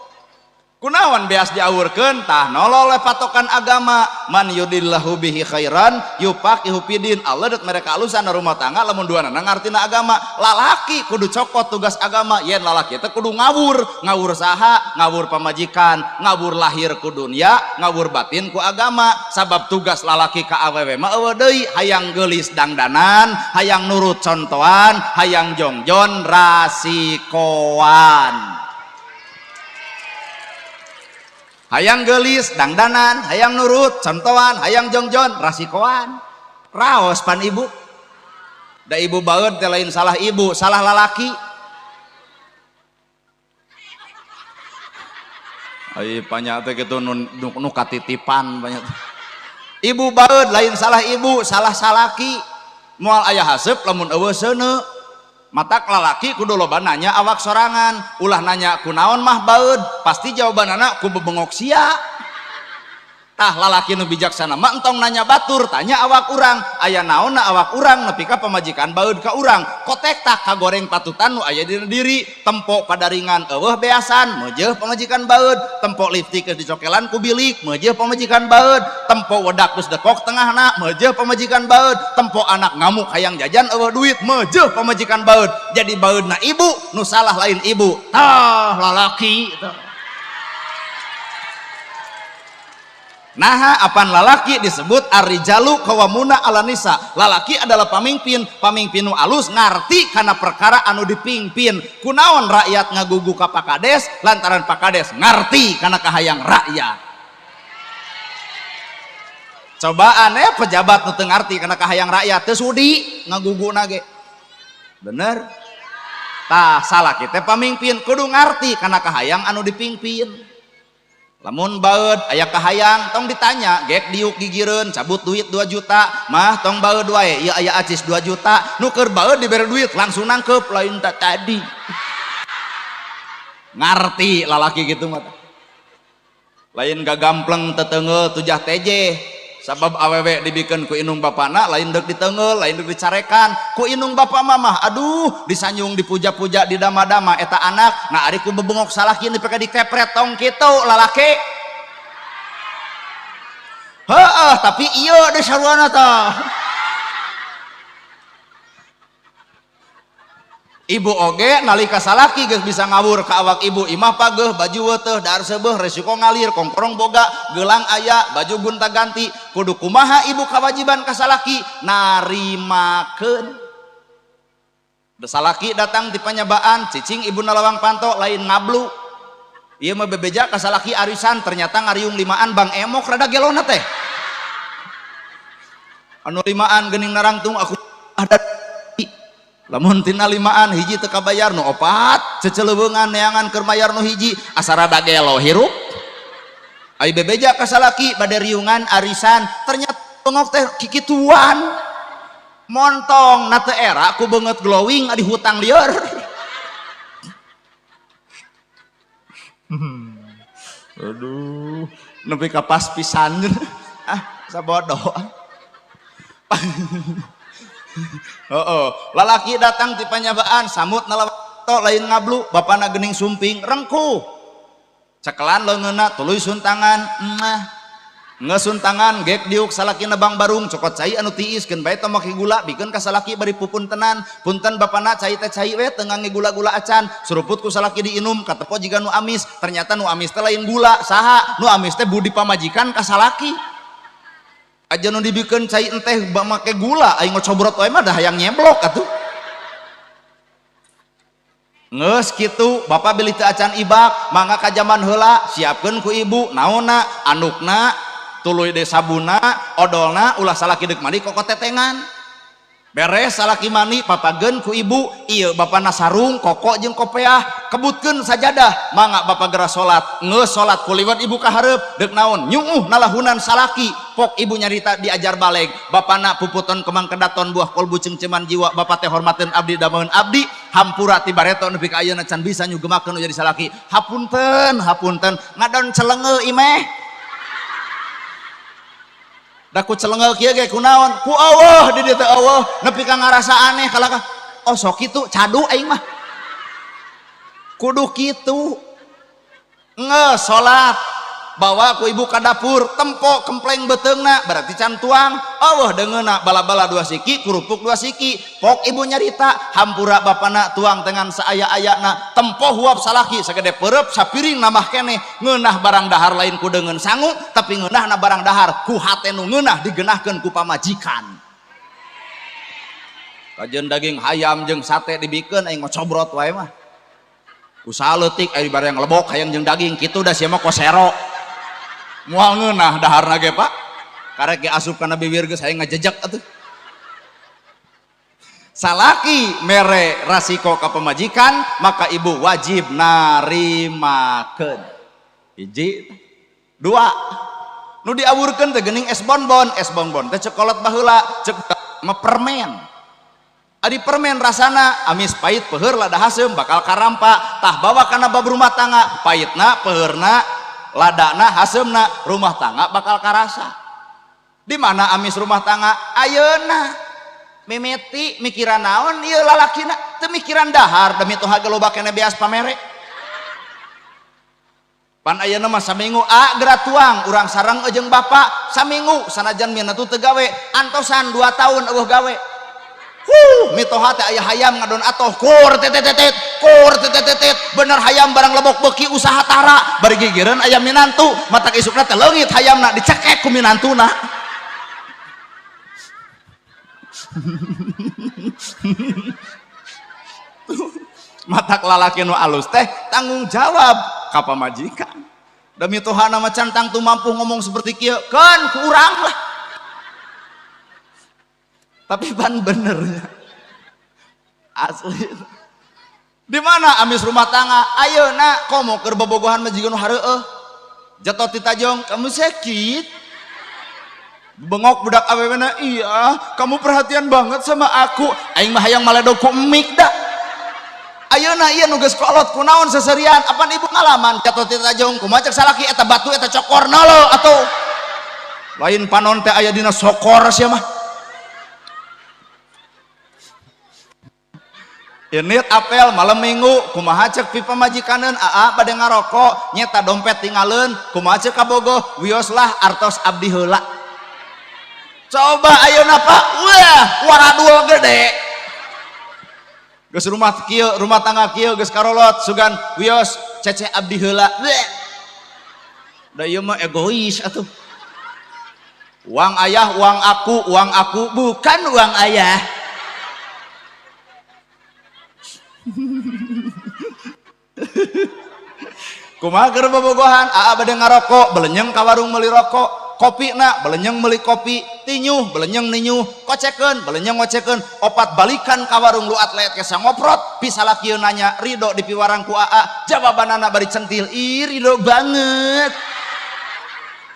Kunaon beas diawurkeun? Tah nolol patokan agama man yudillahu bihi khairan yufaqihu fidin. Allah det mereka alusan rumah tangga lamun duanana ngartina agama. Lalaki kudu cokot tugas agama yen lalaki teh kudu ngawur, ngawur saha? Ngawur pamajikan, ngawur lahir ku dunya, ngawur batin ku agama. Sabab tugas lalaki ka awewe mah eueuh deui, hayang geulis dangdanan, hayang nurut contohan, hayang jongjon rasikoan. Hayang gelis dangdanan, hayang nurut contohan, hayang jongjon rasikoan. Raos pan ibu. Da ibu baeud teh lain salah ibu, salah lalaki. Ai panya teh kitu nu katitipan banyak. Ibu baeud lain salah ibu, salah salaki. Moal aya haseup lamun eueuh seuneu. Matak lalaki kudu loba nanya awak sorangan, ulah nanya kunaon mah baeud, pasti jawabanana ku bebengok sia. Tah lalaki nu bijaksana mah entong nanya batur, tanya awak urang, aya naonna awak urang nepi ka pamajikan baeud ka urang. Kotek tah kagoreng patutan nu aya dina diri, tempo padaringan eueuh beasan, meujeuh pamajikan baeud, tempo lipstik geus dicokelan ku bilik, meujeuh pamajikan baeud, tempo wedak geus dekok tengahna, meujeuh pamajikan baeud, tempo anak ngamuk hayang jajan eueuh duit, meujeuh pamajikan baeud. Jadi baeudna ibu, nu salah lain ibu, tah lalaki tah. Naha apan lalaki disebut arrijalu qawwamuna 'ala nisa. Lalaki adalah pamimpin, pamimpin nu alus ngarti kana perkara anu dipimpin. Kunaon rakyat ngagugu ka Pakades lantaran Pakades ngarti kana kahayang rakyat. Cobaan pejabat nu teu ngarti kana kahayang rakyat teu sudi ngaguguna ge. Bener? Tah salaki teh pamimpin kudu ngarti kana kahayang anu dipimpin. Lamun baeud aya kahayang tong ditanya, gek diuk gigireun cabut duit 2 juta, mah tong baeud wae, ieu aya acis 2 juta, nu keur baeud dibere duit langsung nangkep lain tak tadi. Ngarti lalaki gitu mah. Lain gagampleng teteunggeul tujah teje, sabab awewe dibikeun ku indung bapana lain deuk diteunggeul, lain deuk dicarekan ku indung bapa mamah, aduh disanjung dipuja-puja didama-dama eta anak, nah ari ku bebengok salaki dipake dikepret tong kitu lalaki. Heeh, tapi ieu deui saruana tah. Ibu oge nalika salaki geus bisa ngawur ka awak ibu, imah pageuh, baju weuteuh, dahar seubeuh, resiko ngalir, kongkorong boga, gelang aya, baju gonta-ganti, kudu kumaha ibu kewajiban ka salaki? Narimakeun. Salaki datang di panyabaan, cicing ibu nalawang panto lain ngablu. Ieu mah bebeja ka salaki arisan, ternyata ngariung limaan bang emok rada gelona teh. Anu limaan geuning narangtung aku ada. Lamun tina limaan hiji teu kabayar nu opat ceceleuweungan neangan keur mayar nu hiji asa rada gelo hirup. Ai bebeja ka salaki bade riungan arisan ternyata bengok teh kikituan montong na teu era ku beungeut glowing adi hutang lieur. Aduh nepi ka pas pisan ah sabodo. Oh, lalaki datang ti panyabaan samut nalawato lain ngablu bapana geuning sumping rengkuh cekelan leungeunna tuluy suntangan mah ngesuntangan gek diuk salaki nebang barung cokot cai anu tiis keun bae tong make gula bikeun ka salaki bari pupuntenan punten bapana cai teh cai we teu ngangge gula-gula acan suruput ku salaki diinum katepo jiga nu amis ternyata nu amis teh lain gula saha nu amis teh budi pamajikan ka salaki aja nu dibikeun cai enteh make gula aing ngocobrot wae mah dah hayang nyeblok atuh. Geus kitu bapak bilih teu acan ibak mangga ka jaman heula siapkeun ku ibu naonna andukna tuluy deui sabunna odolna ulah salaki deuk mandi kokotetengan beres salaki mandi papageun ku ibu ieu bapana sarung koko jeung kopeah kebutkeun sajadah mangga bapak geura salat geus salat kuliwat ibu ka hareup deuk naon nyuuh nalahunan salaki pok ibu nyarita diajar baleg bapana puputon kemang kedaton buah kolbu cengceman jiwa bapak teh hormateun abdi dameun abdi hampura ti bareto nepi ka ayeuna can bisa nyugemakeun nu jadi salaki hapunten hapunten ngadon celenge imeh da ku celenge kieu ge kunaon ku eueuh di dieu teh eueuh nepi ka ngarasa aneh kalakah oh sok kitu cadu aing mah kudu kitu nge salat bawa ku ibu ka dapur tempo kempleng beuteungna berarti can tuang eueuh deungeunna bala-bala dua siki kerupuk dua siki pok ibu nyarita hampura bapana tuang dengan saaya-ayana tempo huap salaki sagede peureub sapiring nambah keneh ngeunah barang dahar lain ku deungeun sangu tapi ngeunahna barang dahar ku hate nu ngeunah digeunahkeun ku pamajikan kajeun daging hayam jeung sate dibikeun aing ngocobrot wae mah usaha leutik ari barang lebok hayang jeung daging kitu da sia mah kosero moal ngeunah daharna ge Pak karek ge asup kana bibir geus hayang ngajejek atuh. Salaki mere rasiko ka pamajikan maka ibu wajib narimakeun. Hiji, dua, nu diawurkeun teh geuning es bonbon teh cek kolot baheula cek mah permen. Adi permen rasana amis pahit peuheur lada haseum bakal karampa. Tah bawa kana bab rumah tangga, pahitna, peuheurna, ladana, haseumna, rumah tangga bakal karasa. Di mana amis rumah tangga? Ayeuna mimiti mikiran naon ieu lalakina? Teu mikiran dahar demi tuh ge loba keneh beas pamere. Pan ayeuna mah saminggu a geura tuang urang sareng jeung bapak saminggu sanajan minatu teu gawe antosan 2 tahun eueuh gawe. Huh, mitoha teh aya hayam ngadon atoh kur tetetetet kur tetetetet bener hayam barang lebok beuki usaha tara bari gigireun aya minantu matak isukna teh leungit hayamna dicekek ku minantuna. Matak lalaki nu alus teh tanggung jawab ka pamajikan. Demi Tuhan nama can tangtu mampu ngomong seperti kieu keun ku urang lah. Tapi ban benernya asli. Di mana amis rumah tangga? Ayeuna komo keur bobogohan mah jiga nu hareueuh. Jatuh ti tajong, kamu sakit. Bengok budak awewena, iya, kamu perhatian banget sama aku. Aing mah hayang maledog ku emik da. Ayeuna ieu nu geus kolot kunaon seserian, apan ibu ngalaman jatuh ti tajong, kumaha cek salaki eta batu eta cokorna lo atuh. Lain panon teh aya dina sokor sia mah. Init apel malam minggu kumaha cek pi pamajikaneun aa bade ngarokok nyeta dompet tingaleun kumaha cek kabogoh wios lah artos abdi heula. Coba ayeuna Pak, wah waradul gede. Geus rumah kieu, rumah tangga kieu geus karolot sugan wios cece abdi heula. Da ieu mah egois atuh. Uang ayah, uang aku bukan uang ayah. Kumaha keur bobogohan aa bade ngarokok belenyeng ka warung meuli rokok, kopina belenyeng meuli kopi, tinyuh belenyeng ninyuh, kocekeun belenyeng ngocekeun, opat balikan ka warung lu atlet kesa ngoprot, pisalaki nanya ridho di piwarang ku aa, jawabanana bari centil, ih ridho banget.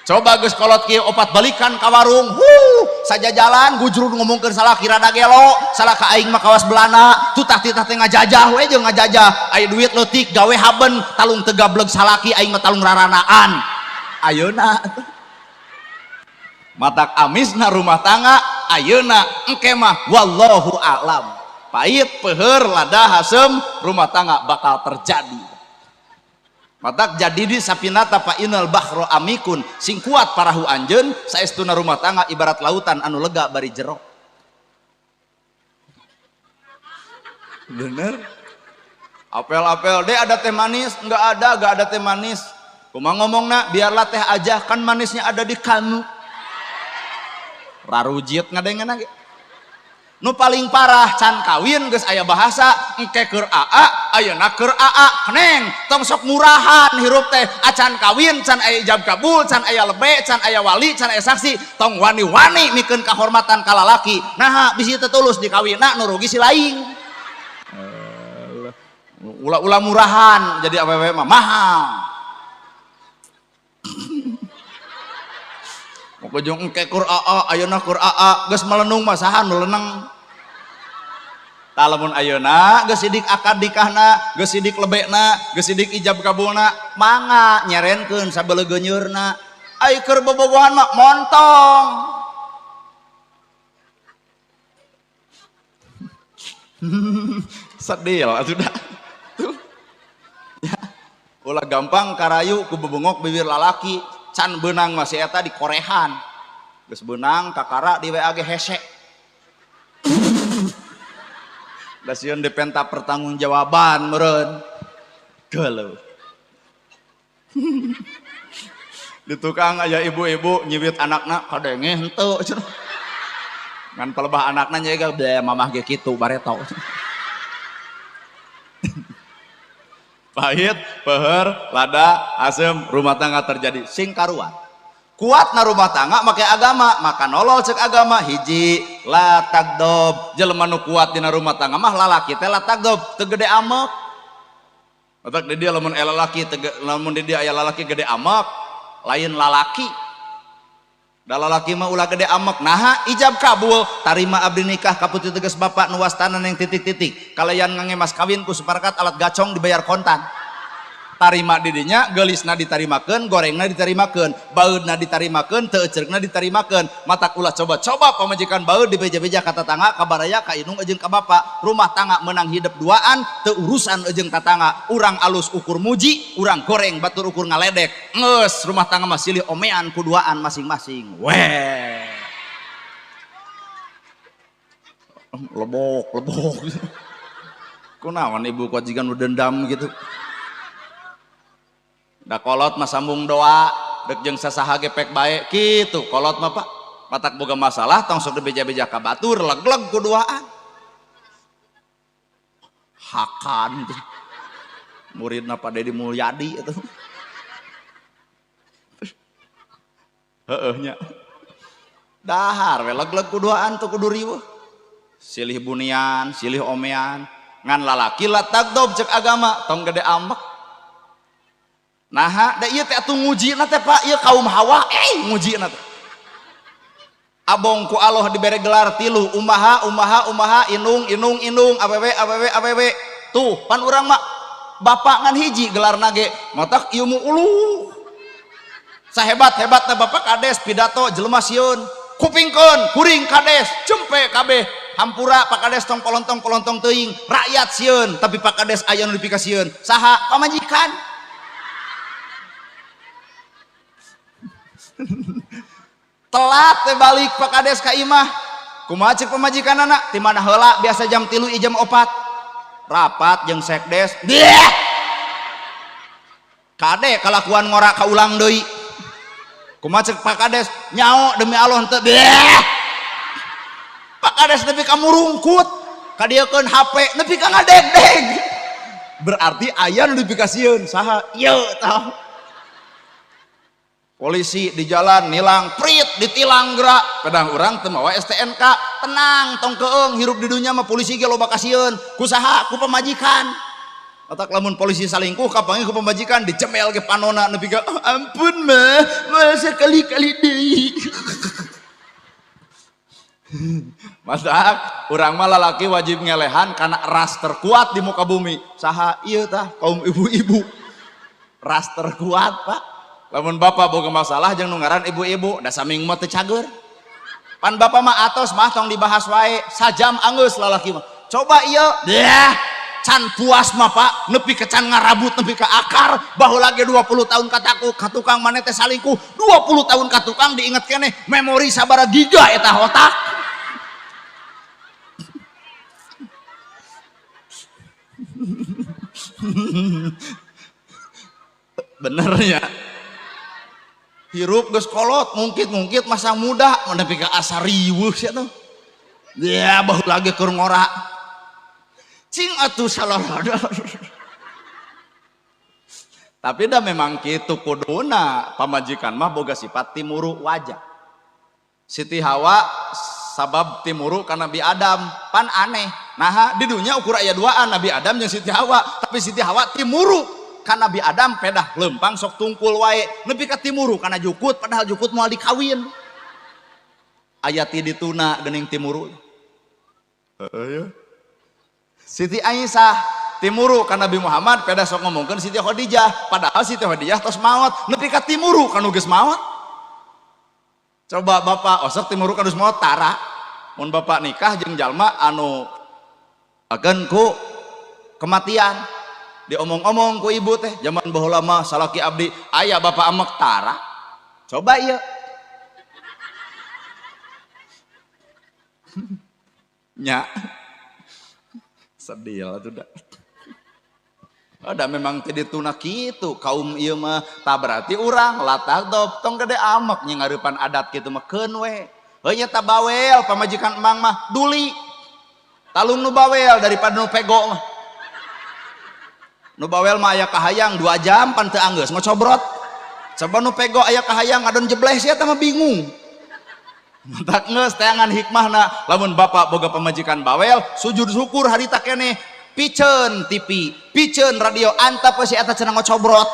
Coba geus kolot kieu opat balikan ka warung, huh, saja jalan gujrun ngomongkeun salaki rada gelo, salah ka aing mah kawas belana, tutah titah teh ngajajah we jeung ngajajah, aya duit leutik gawe haben, talung teu gableg salaki aing mah talung raranaan. Ayeuna matak amisna rumah tangga ayeuna engke mah wallahu a'lam. Pahit peuheur lada haseum rumah tangga bakal terjadi. Matak jadi di sapinata fa inal bahro amikun sing kuat parahu anjeun saestuna rumah tangga ibarat lautan anu lega bari jero. Bener. Apel-apel deh ada teh manis, enggak ada teh manis. Kumaha ngomongna biarlah teh aja kan manisnya ada di kamu. Rarujit ngadengeuna ge. Nu paling parah can kawin geus aya bahasa engke keur aa ayeuna keur aa keneng tong sok murahan hirup teh acan kawin can aya ijab kabul can aya lebe can aya wali can aya saksi tong wani-wani mikeun kahormatan ka lalaki naha bisi teu tulus dikawinna nu rugi si laing. Ulah-ulah murahan jadi awewe mah mahal. Pokoknya engke keur aa ayeuna keur aa geus melenung mah saha nu leneng. Tah lamun ayeuna geus sidik akad nikahna, geus sidik lebekna, geus sidik ijab kabulna, mangga nyerenkeun sabeleugeunyeurna. Ai keur bobogohan mah montong. Sedih atuh dah. Tuh. Ya. Ulah gampang karayu ku bebengok bibir lalaki. Can benang masih eta di korehan geus benang kakara di WA ge hese da sieun dipenta pertanggungjawaban meureun geuleuh. Di tukang aya ibu-ibu nyiwit anakna kadenge henteu cenah ngan pelebah anakna nya ge mamah ge kitu bareto. Pahit, peuheur, lada, asem, rumah tangga terjadi sing karuan. Kuatna rumah tangga make agama, maka nolol cek agama hiji la tagdob. Jelema nu kuat dina rumah tangga mah lalaki teh la tagdob, teu gede amek. Otak di dia lamun aya lalaki lamun di dia aya lalaki gede amek lain lalaki. Da lalaki mah ulah gede amek naha ijab kabul tarima abdi nikah ka putri tegas bapak nu wastana neng titik-titik kalayan ngange mas kawin ku seperangkat alat gacong dibayar kontan. Tarima didinya geulisna ditarimakeun gorengna ditarimakeun baeudna ditarimakeun teu eceurna ditarimakeun matak ulah coba-coba pamajikan baeud dibeja-beja ka tatangga ka baraya ka indung jeung ka bapak rumah tangga menang hidup duaan teu urusan jeung tatangga urang alus ukur muji urang goreng batur ukur ngaledek geus rumah tangga mah silih omean ku duaan masing-masing weh lebok lebok kunaon ibu kuat jiga nu dendam gitu. Da kolot mah sambung doa dek jeung sasaha ge pek bae kitu kolot mah Pak matak boga masalah tong sok dibeja-beja ka batur leg-leg ku duaan hakan muridna Pak Dedi Mulyadi itu heueuh nya dahar we leg-leg ku duaan teu kudu riweuh silih bunian silih omean ngan lalaki la tagdob cek agama tong gede ambek. Nah, da ieu teh atuh ngujina teh Pak, ieu kaum Hawa ngujina teh. Abong ku Allah dibere gelar tilu, umaha umaha umaha inung inung inung awewe awewe awewe. Tuh, pan urang mah bapak ngan hiji gelarna ge, matak ieu mu ulu. Sahebat-hebatna bapak kades pidato jelema sieun, kupingkeun kuring kades, cempe kabeh. Hampura Pak Kades tong polontong-polontong teuing, rakyat sieun, tapi Pak Kades aya nu dipikasieun. Saha? Pamajikan. Telat teh balik Pak Kades ka imah kumaha ceuk pamajikanana ti mana heula biasa jam 3 jam 4 rapat jeung sekdes deh kade kalakuan ngora kaulang deui kumaha ceuk Pak Kades nyao demi Allah henteu deh Pak Kades nepi ka murungkut kadieukeun HP nepi ka ngadegdeg berarti aya nu dipikasieun saha ieu tah. Polisi di jalan nilang prit ditilang gerak pedang urang teu mawa STNK tenang tong keung hirup di dunya mah polisi ge loba kasieun ku saha ku pamajikan otak lamun polisi salingkuh kapanggih ku pamajikan dicemel ge panona nepi ka oh, ampun mah masa kali-kali deui matak urang mah lalaki wajib ngelehan karena ras terkuat di muka bumi saha ieu tah kaum ibu-ibu ras terkuat Pak. Lamun bapak boga masalah jeung nu ngaran ibu-ibu da saming mah teu cager. Pan bapak mah atos mah tong dibahas wae sajam anggeus lalaki mah. Coba ieu deh can puas mah Pak nepi ka can ngarabut nepi ka akar baheula ge 20 tahun kataku ka tukang maneh teh salingkuh 20 tahun ka tukang diinget keneh memori sabaraha giga eta otak. Bener ya. Hirup geus kolot ngungkit-ngungkit masa muda nepi ka asa riweuh sia tuh. Ya baheula ge keur ngora. Cing atuh salah. Tapi dah memang kitu kuduna pamajikan mah boga sifat timuru wajah. Siti Hawa sabab timuru ka Nabi Adam pan aneh. Naha di dunya ukur aya duaan Nabi Adam jeung Siti Hawa, tapi Siti Hawa timuru ka Nabi Adam pedah lempang sok tungkul wae nepi ka timuru kana jukut padahal jukut moal dikawin aya ti dituna geuning timuru heeh ya Siti Aisyah timuru ka Nabi Muhammad pedah sok ngomongkeun Siti Khadijah padahal Siti Khadijah tos maot nepi ka timuru ka nu geus maot coba bapak osok timuru ka nu geus maot tara mun bapak nikah jeung jalma anu akeun ku kematian diomong-omong ku ibu teh zaman baheula mah salaki abdi aya bapak amek tara coba ieu nya sedih atuh da ada memang teu dituna kitu kaum ieu mah tah berarti urang latagdob tong gede amek nya ngareupan adat kitu mah keun we heuh nya ta bawel pamajikan emang mah duli talung nu bawel daripada nu pego mah. Nu bawel mah aya kahayang 2 jam pan teu anggeus ngocobrot. Coba nu pego aya kahayang ngadon jebleh sia teh mah bingung. Matak geus teangan hikmahna lamun bapak boga pamajikan bawel sujud syukur harita keneh. Piceun TV, piceun radio, antap si eta cenah ngocobrot.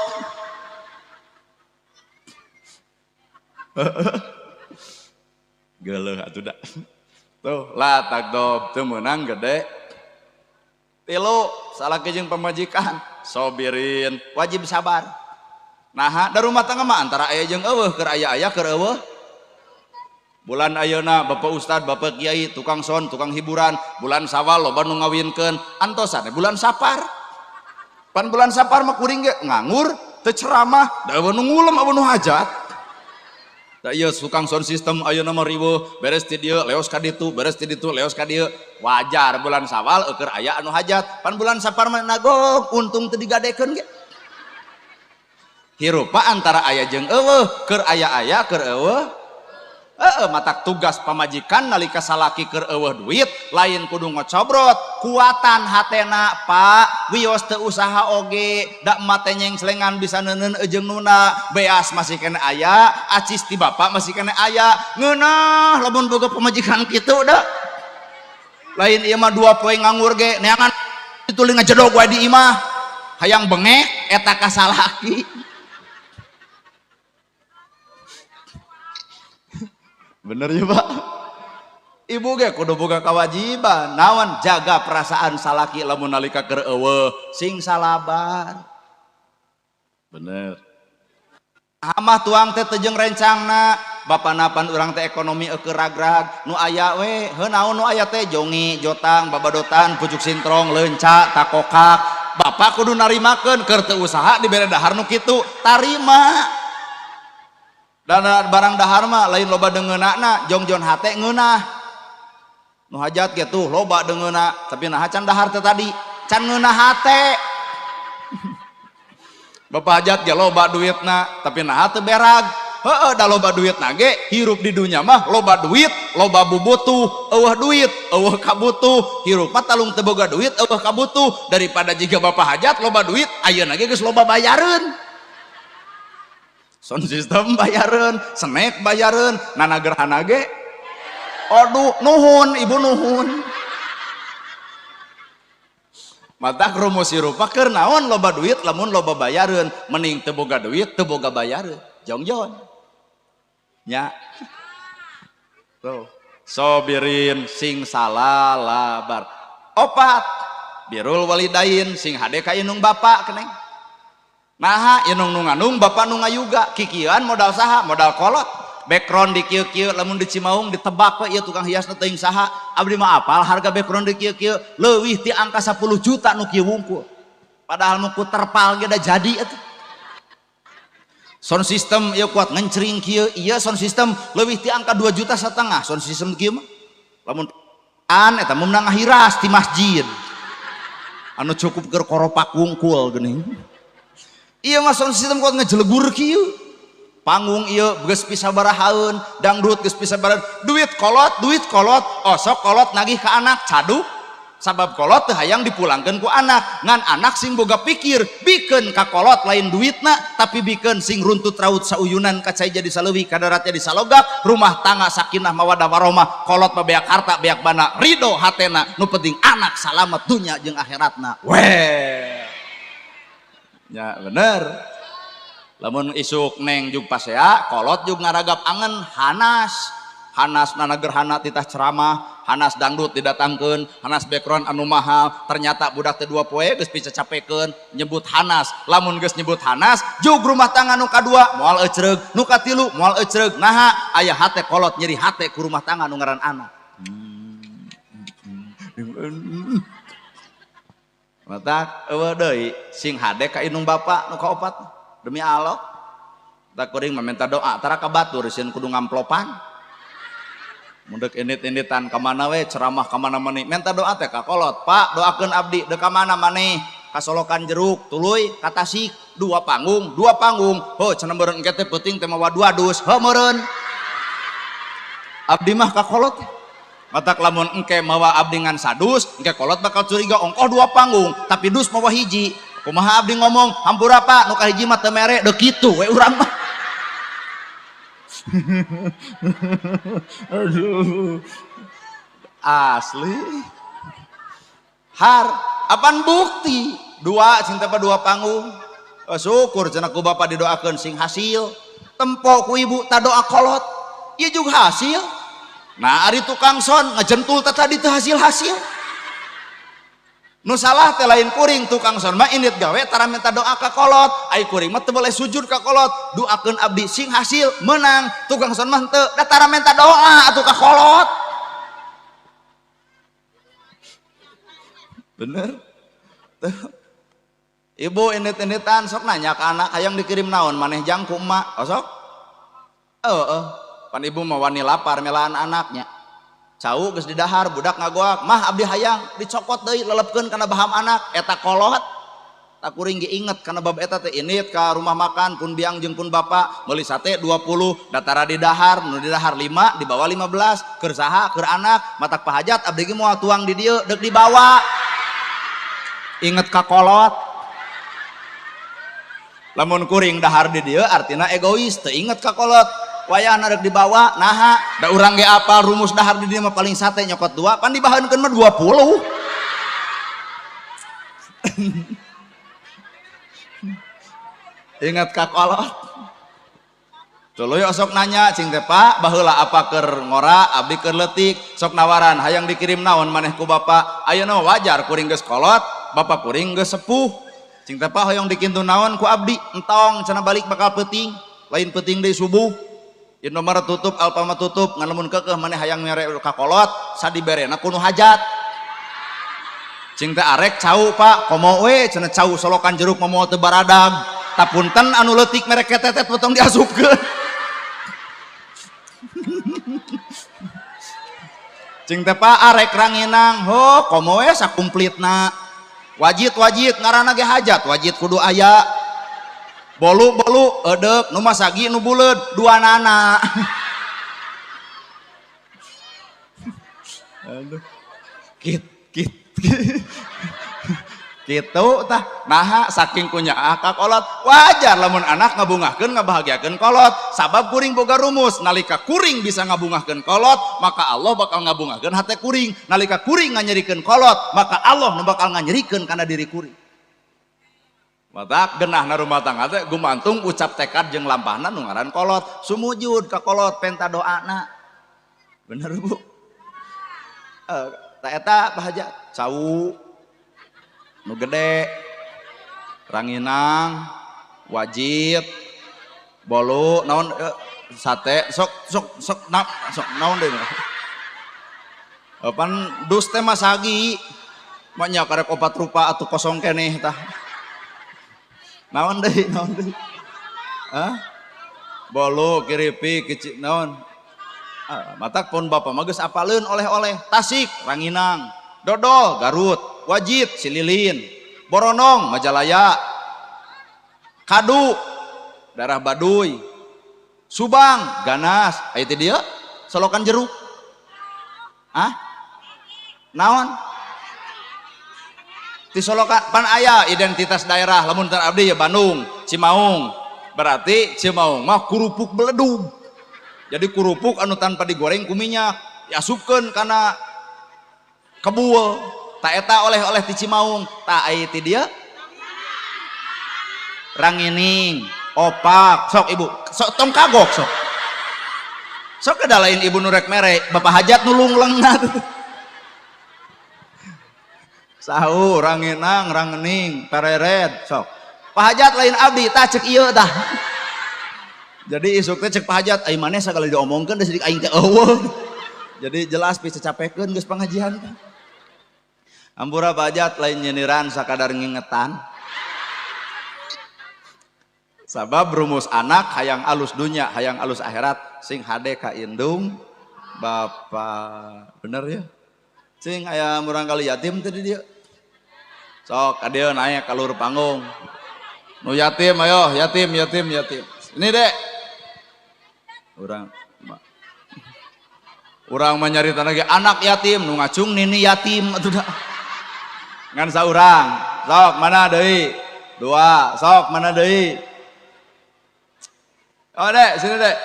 Geuleuh atuh da. Tuh, la tagdob teu meunang gede. Tilu, salaki jeung pamajikan, sobirin, wajib sabar. Naha da rumah tangga mah antara aya jeung eueuh, keur aya-aya keur eueuh. Bulan ayeuna bapak ustad, bapak kiai, tukang son, tukang hiburan, bulan Sawal loba nu ngawinkeun, antosan bulan Sapar. Pan bulan Sapar mah kuring ge nganggur, teu ceramah, da eueuh nu ngulem eueuh nu hajat. Da ieu tukang sound system ayeuna mah riweuh, beres ti dieu leos ka ditu, beres ti ditu leos ka dieu. Wajar bulan Sawal eueur aya anu hajat, pan bulan Sapar mah nagog untung teu digadekeun ge. Hirup antara aya jeung eueuh, keur aya-aya keur eueuh. Matak tugas pamajikan nalika salaki keur eueuh duit lain kudu ngocobrot, kuatan hatena Pak, wios teu usaha oge, da emak teh nyengselengan bisa neuneun ejeung nuna, beas masih kene aya, acis ti bapak masih kene aya, ngeunah lamun boga pamajikan kitu da. Lain ieu mah dua poe nganggur ge neangan tuluy ngajedog wae di imah, hayang bengek eta ka salaki. Bener ya Pak? Ibu ge kudu boga kewajiban naon jaga perasaan salaki lamun nalika keur eueuh sing salabar. Bener. Amah tuang teh teu jeung rencangna, bapana pan urang teh ekonomi eueuh ragrag, nu aya we heuh naon nu aya teh jongi, jotang, babadotan, pucuk sintrong, leunca, takokak. Bapak kudu narimakeun keur teu usaha dibere dahar nu kitu, tarima. Dan barang dahar mah lain loba deungeunana, jongjon hate ngeunah. Nu hajat ge tuh loba deungeuna, tapi naha can dahar teh tadi, can ngeunah hate. Bapak hajat ge loba duitna, tapi naha teu berag. Heueuh da loba duitna ge hirup di dunya mah loba duit, loba bubutuh, eueuh duit, eueuh kabutuh. Hirup mah talung teu boga duit, eueuh kabutuh. Daripada jiga bapak hajat loba duit, ayeuna ge geus loba bayareun. Sound system bayareun, snack bayareun, nana gerhana ge. Aduh, nuhun ibu nuhun. Matak rumus hirup mah keur naon loba duit lamun loba bayareun, mending teu boga duit teu boga bayareun. Jongjon. Nya. Tuh, sobirin sing salalabar. Opat, birrul walidain sing hade ka indung bapak keneng. Naha inung nu nganung bapak nu ngayuga, kikieuan modal saha? Modal kolot. Background di kieu-kieu lamun di Cimaung ditebak we ieu tukang hiasna teuing saha. Abdi mah apal harga background di kieu-kieu leuwih ti angka 10 juta nu kieu wungkul. Padahal nu ku terpal ge da jadi atuh. Sound system ieu kuat ngencring kieu, ieu sound system leuwih ti angka 2,5 juta sound system kieu mah. Lamun an eta mun ngahiras ti masjid. Anu cukup keur koropak wungkul geuning. Iya mah sound system kuat ngejelegur kieu. Panggung ieu geus pisabarahaeun, dangdut geus pisabarahaeun, duit kolot, osok kolot nagih ka anak, caduk. Sabab kolot teu hayang dipulangkeun ku anak, ngan anak sing boga pikir, bikeun ka kolot lain duitna, tapi bikeun sing runtut raut sauyunan ka cai jadi saleuwi, ka darat jadi salogak, rumah tangga sakinah mawadah warahmah, kolot mah beak harta beak bana, ridho hatena, nu penting anak salamet dunya jeung akhiratna. Weh. Ya bener. Lamun isuk neng jug pasea, kolot jug ngaragap angen hanas. Hanas nana gerhana titah ceramah, hanas dangdut didatangkeun, hanas background anu mahal, ternyata budak teh 2 poe geus picacapekeun nyebut hanas. Lamun geus nyebut hanas, jug rumah tangga nu kadua moal ecreug, nu katilu moal ecreug. Naha aya hate kolot nyeri hate ku rumah tangga nu ngaran anak. Matak eueuh deui sing hade ka indung bapa nu kaopat demi Allah. Tak kuring mah minta doa tara ka batur sieun kudu ngamplopan. Mundek indit-inditan ka mana we ceramah ka mana maneh minta doa teh ka kolot, Pak doakeun abdi deuk ka mana maneh ka Solokan Jeruk tuluy ka Tasik 2 panggung 2 panggung heuh cenah meureun engke teh peuting teh mawa 2 dus heuh meureun abdi mah ka kolot. Matak lamun engke mawa abdi ngan sadus engke kolot bakal curiga ongkoh 2 panggung tapi dus mawa hiji kumaha abdi ngomong hampura Pak nu kahiji mah teu mere deuk kitu we urang mah. Aduh. Asli. Har Apaan bukti? Dua cinta apa dua panggung. Oh, syukur cenah ku bapak didoakeun sing hasil. Tempo ku ibu tak doa kolot. Ieu juga hasil. Nah ari tukang son ngajentul teh tadi teu hasil-hasil. Nu salah teh lain kuring, tukang son mah indit gawe tara minta doa ka kolot. Ai kuring mah teu boleh sujud ka kolot. Doakeun abdi sing hasil menang. Tukang son mah henteu da tara minta doa atuh ka kolot. Bener? Ibu indit-inditan sok nanya ke anak hayang dikirim naon maneh jang ku emak. Oh sok? Heeh. Pan ibu mah wani lapar melaan anaknya. Cau geus didahar budak ngagoak, mah abdi hayang dicokot deui lelepkeun kana baham anak eta kolot. Tak kuring ge inget kana bab eta teh indit ka rumah makan pun biang jeung pun bapak meuli sate 20 datara didahar nu didahar 5 dibawa 15 keur saha keur anak matak pahajat abdi ge moal tuang di dieu deuk dibawa. Inget ka kolot. Lamun kuring dahar di dieu artina egois teu inget ka kolot. Wayahna rek dibawa naha da urang ge apal rumus dahar di dieu mah paling sate nyokot 2 pan dibahankeun mah 20. Ingat ka kolot. Tuluy osok nanya cing teh Pak baheula apa keur ngora abdi keur leutik sok nawaran hayang dikirim naon maneh ku bapak. Ayeuna wajar kuring geus kolot bapak kuring geus sepuh. Cing teh Pak hoyong dikintun naon ku abdi entong cenah balik bakal peuting lain peuting deui subuh. Indomaret tutup Alfamart tutup ngan lamun keukeuh maneh hayang mere ka kolot sadiberena ku nu hajat. Cing teh arek cau Pak komo we cenah cau solokan jeruk mah moal teu baradag. Tapunten anu leutik mere ketetet potong diasupkeun. Cing teh Pak arek ranginang ho komo we sakumplitna. Wajit-wajit ngaranna ge hajat wajit kudu aya. Bolu-bolu edeuk nu masagi nu buleud duanana. Aduh. Kit kit. Kitu tah naha saking kunyaah ka kolot wajar lamun anak ngabungahkeun ngabahagiakeun kolot sabab kuring boga rumus nalika kuring bisa ngabungahkeun kolot maka Allah bakal ngabungahkeun hate kuring nalika kuring nganyerikeun kolot maka Allah nu bakal nganyerikeun kana diri kuring. Matak genahna rumah tangga teh gumantung ucap tekad jeung lampahna nu ngaran kolot sumujud ka kolot penta doana. Bener Bu? Tah eta bahajat cau nu gede ranginang wajit bolu naon sate sok sok sok na, sok naon deui pan dus teh masagi mah nya karek opat rupa atuh kosong keneh tah naon deui hah bolu kiripi kecil naon matak pun bapak mah geus apaleun oleh-oleh Tasik ranginang dodol Garut wajit Cililin Boronong Majalaya Kadu daerah Baduy Subang Ganas aya teh dieu solokan jeruk ah naon di solokan pan aya identitas daerah lamun teu abdi ya Bandung Cimaung berarti Cimaung mah kerupuk beledug jadi kerupuk anu tanpa digoreng ku minyak diasupkeun kana kebul tak eta oleh-oleh ti Cimaung tak aya ti dieu rangining opak sok ibu sok tong kagok sok sok kada lain ibu nu rek mere bapak hajat nu lunglengna sahu ranginang rangening pereret sok pak hajat lain abdi tah cek ieu tah jadi isuk teh cek pak hajat ai maneh sagala diomongkeun da sidik aing teh eueuh jadi jelas bisa capekeun geus pengajian teh. Ampura Pak Hajat lain nyiniran sakadar ngingetan. Sabab rumus anak hayang alus dunya, hayang alus akhirat sing hade ka indung bapa. Bener ya? Sing aya murang kali yatim teh di dieu. Sok ka dieu naik ka luhur panggung. Nu yatim ayo, yatim yatim yatim. Ini Dek. Urang mah nyarita lagi anak yatim nu ngacung nini yatim atuh da. Ngan saurang. Sok mana deui? Dua. Sok mana deui? Oh Dek, sini Dek.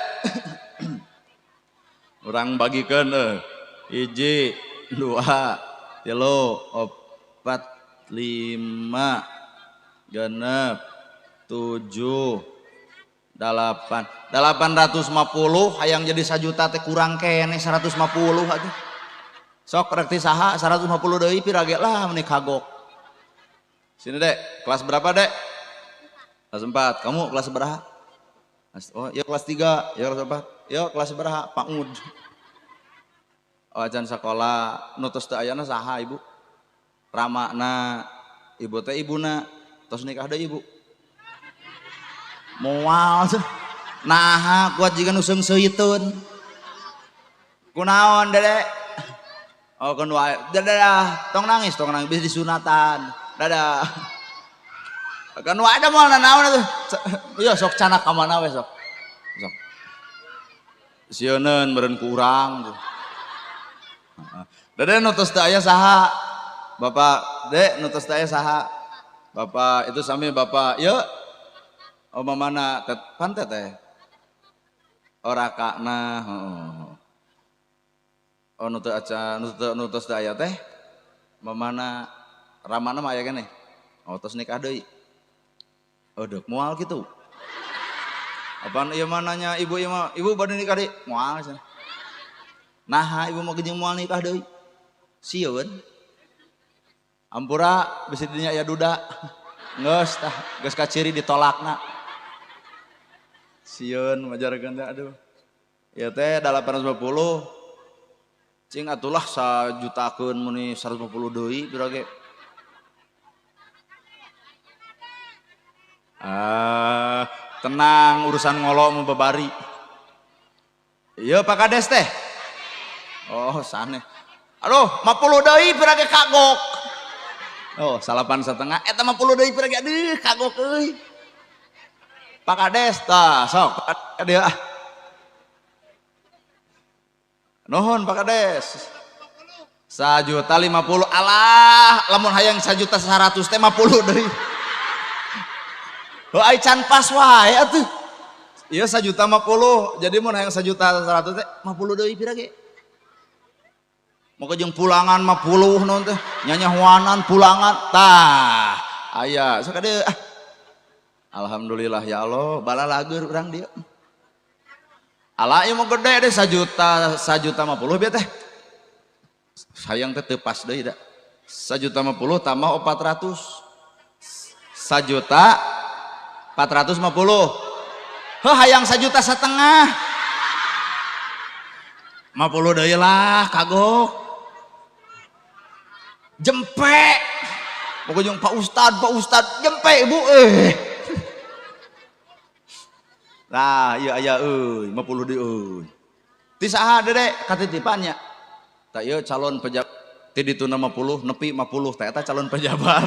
Urang bagikeun hiji, dua, tilu, opat, 5 6 7 8 850 hayang jadi 1 juta teh kurang keneh 150 atuh. Sok rek ti saha 150 deui pira ge lah meuni kagok. Sini Dek, kelas berapa Dek? Kelas 4. Kamu kelas berapa? Oh, ya kelas 3, ya kelas 4. Ya kelas berapa? PAUD. Oh, acan sekolah nu tos teu ayana saha ibu? Ramana ibu teh ibuna tos nikah deui ibu. Moal naha kuat jiga nu seungseuyiteun. Kunaon Dede? Oh keun wae. Dadah, tong nangis bisa disunatan. Dadah. Kan wae da moal nanaon atuh. Ieu sok canak ka mana we sok. Sok. Sieuneun meureun ku urang. Dede nu tos teu aya saha? Bapak, Dek nu tos teu aya saha? Bapak itu sami bapak. Ieu oh mamana pan teteh. Oh rakana, heeh. Oh nu teu acan nu tos teu aya teh mamana ramana mah aya keneh. Oh tos nikah deui. Oh deuk moal kitu. Apaan ieu mah nanya ibu ieu mah, ibu bade nikah deui? Moal cenah. Naha ibu mah jeung moal nikah deui? Sieun. Ampura bisi dinya aya duda. Geus tah, geus kaciri ditolakna. Sieun majarkeun teh aduh. Ieu teh 850. Cing atulah sajutakeun muni 150 deui pira ge. Ah, tenang urusan ngolo mau babari. Ieu Pak Kades teh. Oh, saneh. Aduh, 50 deui pira ge kagok. Oh, 9,5 eta 50 deui pira ge aduh kagok euy. Pak Kades tah sok ka dieu ah. Nuhun Pak Kades. 1.050.000 alah lamun hayang 1.100.000 teh 50 deui. Heuh ai can pas wae atuh. Ieu 1.050.000 jadi mun hayang 1.100.000 teh 50 deui pira ge. Moga jeung pulangan 50 naon teh nyanyahuanan pulangan tah aya sok ka dieu ah. Alhamdulillah ya Allah balalager urang dieu. Ala ieu mah gede deh 1.050.000 bieu teh. Sayang teh teu pas deui da. 1.050.000 tambah 400. 1.450.000. Heuh hayang 1.5 juta. 50 deui lah kagok. Jempe. Pokoknya jeung Pak Ustad jempe ibu eh. Nah, ieu aya euy, 50 deui euy. Ti saha Dede katitipannya? Tah ieu calon pejabat ti dituna 50 nepi 50 teh eta calon pejabat.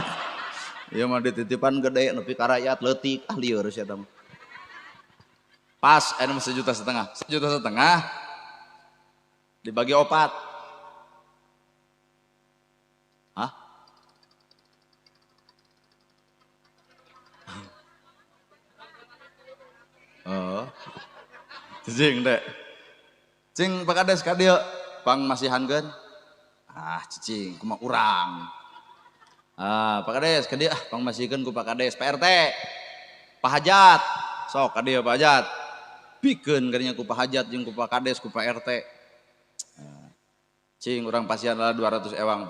Ieu mah dititipan gede nepi ka rakyat leutik ah lieur sia eta mah. Pas aya mah 1,5 juta. 1,5 juta dibagi 4. Hah? Oh. Cicing Dek. Cing Pak Kades ka dieu pang masihankeun. Ah cicing kumaha urang. Ah Pak Kades ka dieu ah pang masihkeun ku Pak Kades Pak RT. Pak Hajat. Sok ka dieu Pak Hajat. Pikeun kadinya ku Pak Hajat jeung ku Pak Kades ku Pak RT. Cing urang pasihan lah 200 ewang Pak.